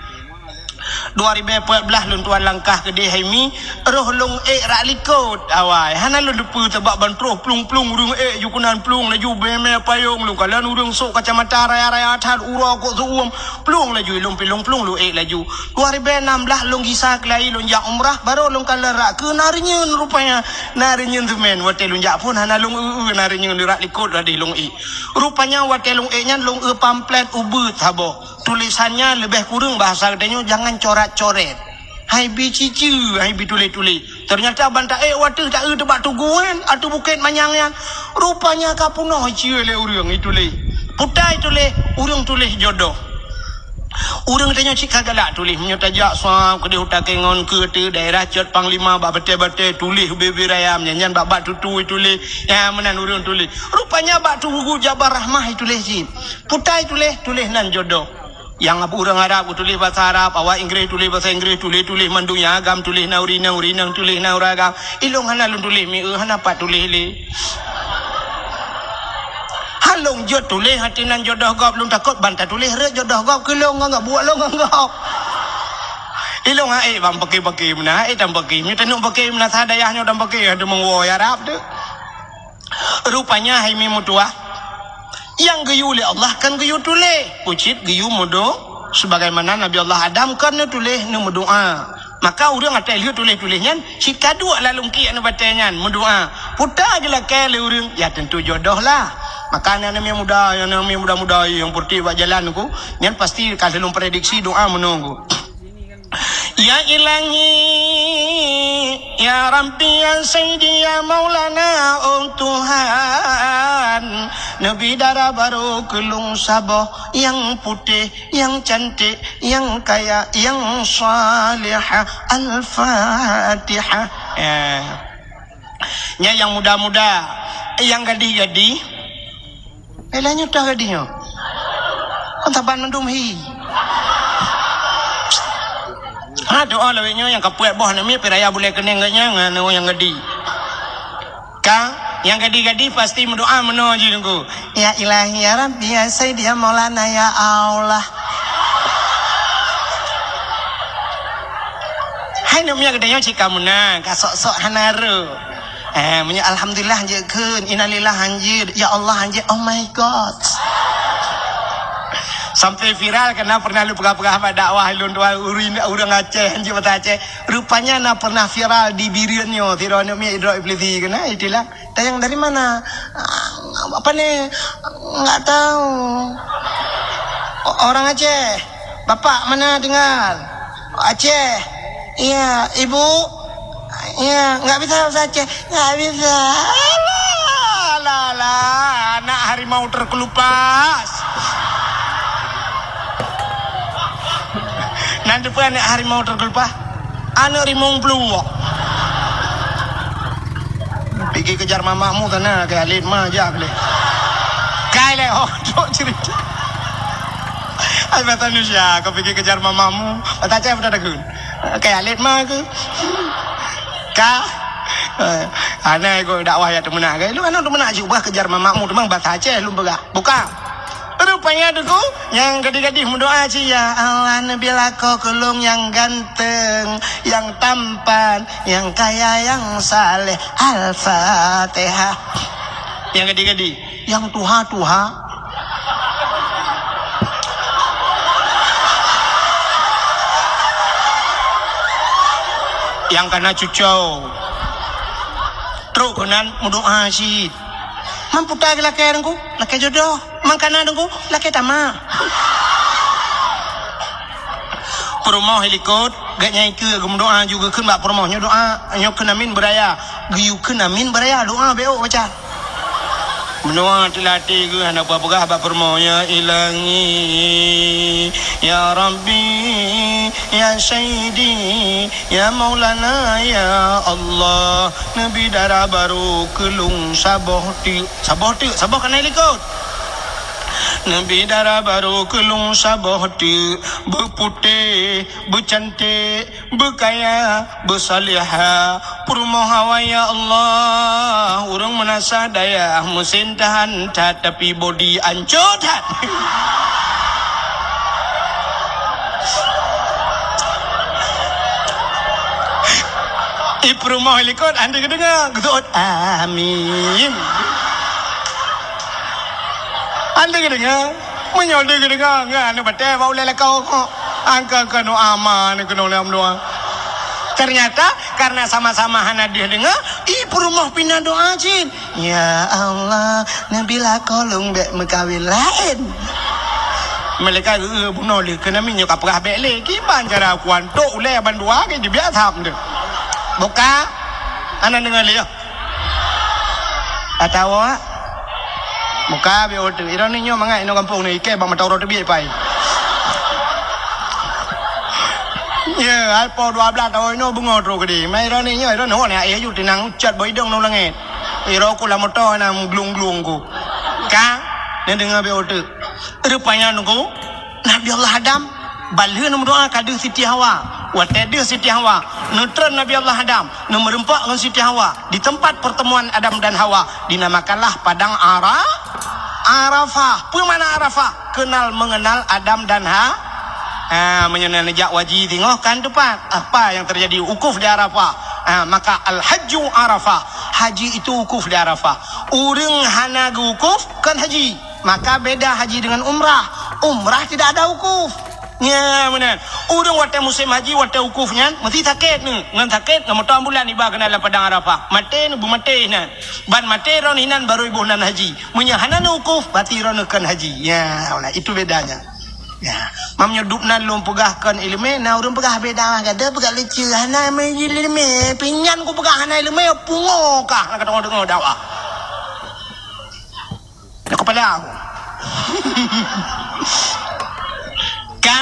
Dua ribée peuet blaih lôn tuan langkah keudeh hai mi, roh lôn ék rak likot awai. Hana lôn teupeue sabab ban troh plueng-plueng ureuëng ék ju keunan plueng laju bée mé payong lôn kalon ureuëng sok kacamata raya-raya that uroe kok seuuem plueng laju ilôn pilong plueng lôn ék laju. Dua ribée nam blaih lôn gisa keulayi lôn jak umrah, barô lôn kalon rak keu na reunyeun rupanya. Na reunyeun seumén, watée lôn jak phon hana lôn eu-eu na reunyeun, rak likot radeh lôn ék. Rupanya watée lôn ék nyan lôn eu pamflet ubeut saboh. Tulésan nyan leubeh kureueng bahasa geutanyoe jangan corat-coret. Hai bi ciceue, hai bi tuléh-tuléh. Ternyata ban taék watée taeu teubak tugu nyan, ateueh bukét manyang nyan. Rupanya ka peunoh iceue lé ureuëng ituléh. Putai tuléh, ureuëng tuléh jodoh. Ureuëng tanyoe cit ka galak tuléh, meunyoe tajak suab keudeh u Takengon keu ateueh daerah Cot Panglima bak batée-batée tuléh ubé-ubé raya, nyan bak-bak tutui tuléh, ya meunan ureuëng tuléh. Rupanya bak tugu Jabal Rahmah ituléh cit. Putai tuléh, tuléh nan jodoh. Nyang ureuëng Arab tuléh basa Arab, awak Inggréh tuléh basa Inggréh, tuléh-tuléh mandum nyang agam tuléh na ureuëng inong, ureuëng inong tuléh na ureuëng agam. Ilôn hana lôn tuléh mi, eu, hana pat tuléh lé. Han lôn jeuet tuléh, hati nan jodoh gob lôn takot ban tatuléh rot jodoh gob keu lôn ngon gob, buet lôn ngon gob. Ilôn han ék ban paké-paké meunan, han ék tan paké. Nyoe taneuk paké meunan sa dayah nyoe tan paké, aduh meuwoe Arab tu. Rupanya hai mi meutuah, nyang geuyue lé Allah kan geuyue tuléh, ucit geuyue meudo-, sebagaimana Nabi Allah Adam kan neutuléh neumeudoá. Maka ureuëng atai lheueh tuléh-tuléh nyan, cit ka duek lam lungkiek neubatée nyan, meudoá. Puta geulakée lé ureuëng, ya tentu jodoh lah. Maka aneuk-aneuk muda, aneuk-aneuk muda-muda nyang peureutih bak jalan ku, nyan pasti ka lheueh lôn prediksi doá meunoe ku. Ya Ilahi, Ya Rabbi, ya Sayyidi, ya Maulana, oh Tuhan, neubi dara barô keu lôn saboh nyang putéh, nyang cantik, nyang kaya, nyang salihah. Al-Fatihah. Ya. Nyan nyang muda-muda, nyang gadih-gadih. Eh, lheuh nyoe toh gadih nyoe. Kon saban mandum hi. Ha, doa lawét nyoe nyang kapeuet boh aneuk miet pih raya bulèe keuneng geuh nyan ngon nyang gadih. Ka, nyang gadih-gadih pasti meudoa meunoe jih Teungku. Ya Ilahi, ya Rabbi, ya Sayyidi, ya Maulana, ya Allah. Hai aneuk miet geutanyoe cit ka meunan, ka sok-sok hana rhot. Eh, meunyoe alhamdulillah jeuet kheun, innalillah hanjeuet, ya Allah hanjeuet, oh my God. Sampai viral karena pernah lôn peugah-peugah bak dakwah lôn tuan ureueng, ureueng Aceh hanjeuet bahasa Aceh. Rupanya na pernah viral di Bireuen nyoe, sidroe aneuk miet idrop iblisi keunan, itulah. Tanyong dari mana? Ah, apa ni? Enggak tahu. O-, orang Aceh. Bapak mana tinggal? Aceh. Iya, ibu? Iya, enggak bisa bahasa Aceh. Enggak bisa. Alah, alah, alah, anak harimau terkelupas. Nan depan anak harimau terkelupas. Aneuk rimong pluek. Pigi kejar mamakmu sana, ke alit ma jak lé. Kai lé, oh, trok cerita. Ai, bahasa Indonesia, kau pigi kejar mamakmu. Bahasa Aceh betul tak? Kai alit ma ke? Ka? Eh, anai kau dakwah ya teumeunak ke? Lu aneuk teumeunak juga kejar mamakmu, teuma bahasa Aceh lu peugah. Buka. Rupanya Teungku, nyang gadih-gadih meudoa cit, "Ya Allah, neubi lakoe keu lôn nyang ganteng, nyang tampan, nyang kaya, nyang saleh." Al-Fatihah. Nyang gadih-gadih, nyang tuha-tuha. Nyang kana cuco. Trok keunan meudoa cit. Man puta geulakée Teungku, lakée jodoh. Man kana Teungku, lakée tamah. Peurumoh i likot, geuh nyan ikeue geumeudoa ju geukheun bak peurumoh nyoe doa, nyoe kheun amin beuraya. Geuyue kheun amin beuraya, doa bék baca. Meunoe teulatih geuh hana peugah bak peurumoh, "Ya Ilahi, ya Rabbi, ya Sayyidi, ya Maulana, ya Allah." Neubi dara barô keu lôn saboh teuk. Saboh teuk, saboh kana i likot. Neubi dara barô keu lôn saboh teuk, beuputéh, beucanték, beukaya, beusalihah. Peurumoh awai, ya Allah, ureueng meunasah dayah, meusén tahan that, tapi bodi ancô that. I peurumoh i likot, han teudeungoe, geuseuôt, "Amin." Han teudeungoe, meunyoe teudeungoe, ngon aneuk batée bak ulée lakoe kok. Angka-angka doa ma aneuk keunoe lé meudoa. Ternyata, karena sama-sama hana deuh deungoe, i peurumoh pih na doa cit. "Ya Allah, neubi lakoe lôn bék meukawen laén." Malaikat geu-, bunoe lé, keunan meunyoe ka peugah bék lé, kiban cara kuan tok ulée bandua ke dibiak tham deh. Buka, hana deungoe lé, ya. Atawa, buka bék uteuk. Ironi nyoe mangat inoe gampông ni, ikée bak mata uroe teubiet pai. Ya, hai po dua belas taun inoe beungoh trok keudeh. Mai ironi nyoe, ironi nyoe, ai aju tinang cat bak idong ngon langét. Iro ku lam moto na meuglung-glung ku. Ka, neudeungoe bék uteuk. Rupanya Teungku, Nabi Allah Adam, ban lheueh neumeudoa ka deuh Siti Hawa. Watée deuh Siti Hawa, neutreun Nabi Allah Adam, neumeureumpok ngon Siti Hawa di tempat pertemuan Adam dan Hawa, dinamakanlah Padang Ara-, Arafah. Peue makna Arafah? Kenal mengenal Adam dan Ha-, ha, meunyoe neujak haji singoh kan teumpat. Apa yang terjadi wukuf di Arafah? Ha, maka al-hajju Arafah. Haji itu wukuf di Arafah. Ureueng hana geuwukuf, kon haji. Maka beda haji dengan umrah. Umrah tidak ada wukuf. Nya, meunan. Ureueng watée musém haji, watée wukuf nyan, meusti sakét nyoe. Ngon sakét, ngon moto ambulan iba keunan lam padang Arafah. Maté nyoe, beumaté inan. Ban maté droeneuh inan barô iboh nan haji. Meunyoe hana na wukuf, berarti droeneuh kon haji. Ya, itu bedanya. Ya, mam nyoe dub na lôn peugah kon ileumé, na ureuëng peugah beda, kata peugah lucu, hana ileumé, pinyan ku peugah hana ileumé, pungo kah na ka deungoe dakwah. Di kepala aku. Ka,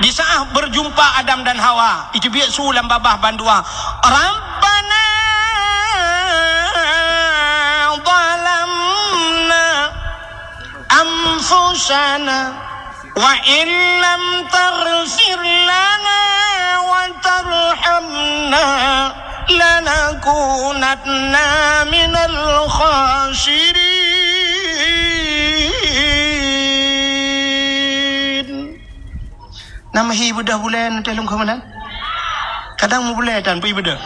di saat berjumpa Adam dan Hawa, itu biasa lam babah bandua. Rabbana zalamna anfusana wa illam taghfir lana wa tarhamna lanakunanna minal khasirin. Nama hi bedah bulan teh lungkah manan? Kadang mu bulan dan pui bedah.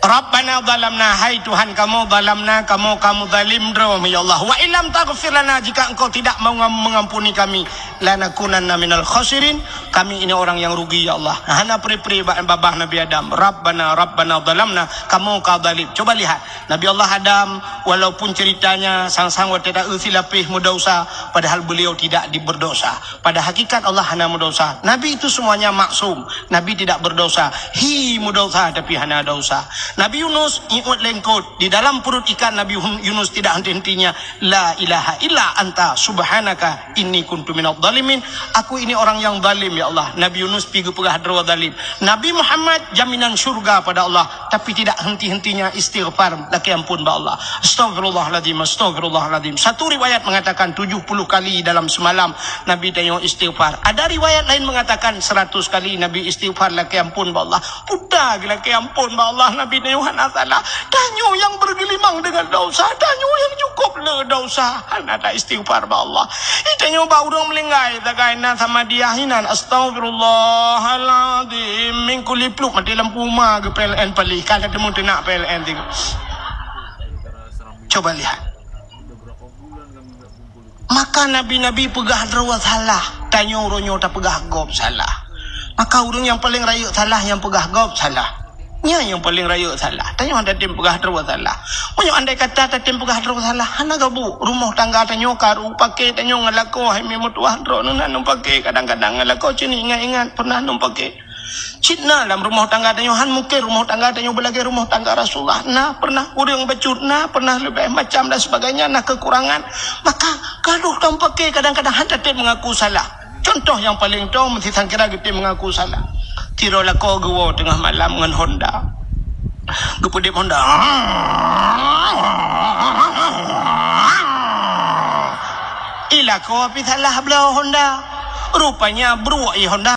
Rabbana zalamna, hai Tuhan kamoe, zalamna, kamoe, kamoe zalim droe, ya Allah. Wa illam taghfir lana, jika Engkau tidak mengam-, mengampuni kami, lanakunanna minal khasirin, kami ini orang yang rugi, ya Allah. Hana pri-pri ba-, babah Nabi Adam. Rabbana, Rabbana zalamna, kamoe ka zalim. Coba lihat, Nabi Allah Adam, walaupun ceritanya sang-sang watée ta-, silapéh meudosa, padahal beliau tidak di-, berdosa. Pada hakikat Allah hana meudosa. Nabi itu semuanya maksum. Nabi tidak berdosa. Hi meudosa tapi hana dosa. Nabi Yunus iut lengkot. Di dalam perut ikan Nabi Hun-, Yunus tidak henti-hentinya, "La ilaha illa anta subhanaka inni kuntu minadh dhalimin." Aku ini orang yang zalim, ya Allah. Nabi Yunus pi geupeugah droe zalim. Nabi Muhammad jaminan syurga pada Allah, tapi tidak henti-hentinya istighfar, lakée ampun bak Allah. Astaghfirullahaladzim, astaghfirullahaladzim. Satu riwayat mengatakan tujuh puluh kali dalam semalam Nabi tanyoe istighfar. Ada riwayat lain mengatakan seratus kali Nabi istighfar, lakée ampun bak Allah. Puta geuh lakée ampun bak Allah, Nabi tanyoe hana salah. Tanyoe yang bergelimang dengan dosa, tanyoe yang cukup le dosa, hana ta istighfar bak Allah. Ih, tanyoe bak ureuëng meulinggai, tagai na sama dia hinan, astaghfirullahaladzim, min kulli pluek, mati lampu uma geu P L N paléh, ka teumu teunak P L N tiga. Coba lihat. Maka nabi-nabi peugah droe salah, tanyoe uroe nyoe tapeugah gob salah. Maka ureuëng nyang paleng rayeuk salah nyang peugah gob salah. Nyan nyang paleng rayeuk salah. Tanyoe hana tatem peugah droe salah. Meunyoe andai kata tatem peugah droe salah, hana gabu rumoh tangga tanyoe karu, paké tanyoe ngon lakoe, hai meutuah droeneuh na ngon paké, kadang-kadang ngon lakoe cit ingat-ingat pernah ngon paké. Cit na lam rumoh tangga tanyoe, han mungken rumoh tangga tanyoe beulagée rumoh tangga Rasulullah. Na pernah ureuëng bacut, na pernah leubeh macam dan sebagainya, na kekurangan. Maka karu dan paké kadang-kadang han tatem mengaku salah. Contoh nyang paleng tong, meusti sangkira geutem mengaku salah. Tiroe lakoe geuwoe teungoh malam ngon Honda. Geupeudeb Honda. Ih, lakoe pih salah bloe Honda. Rupanya bruek ih Honda.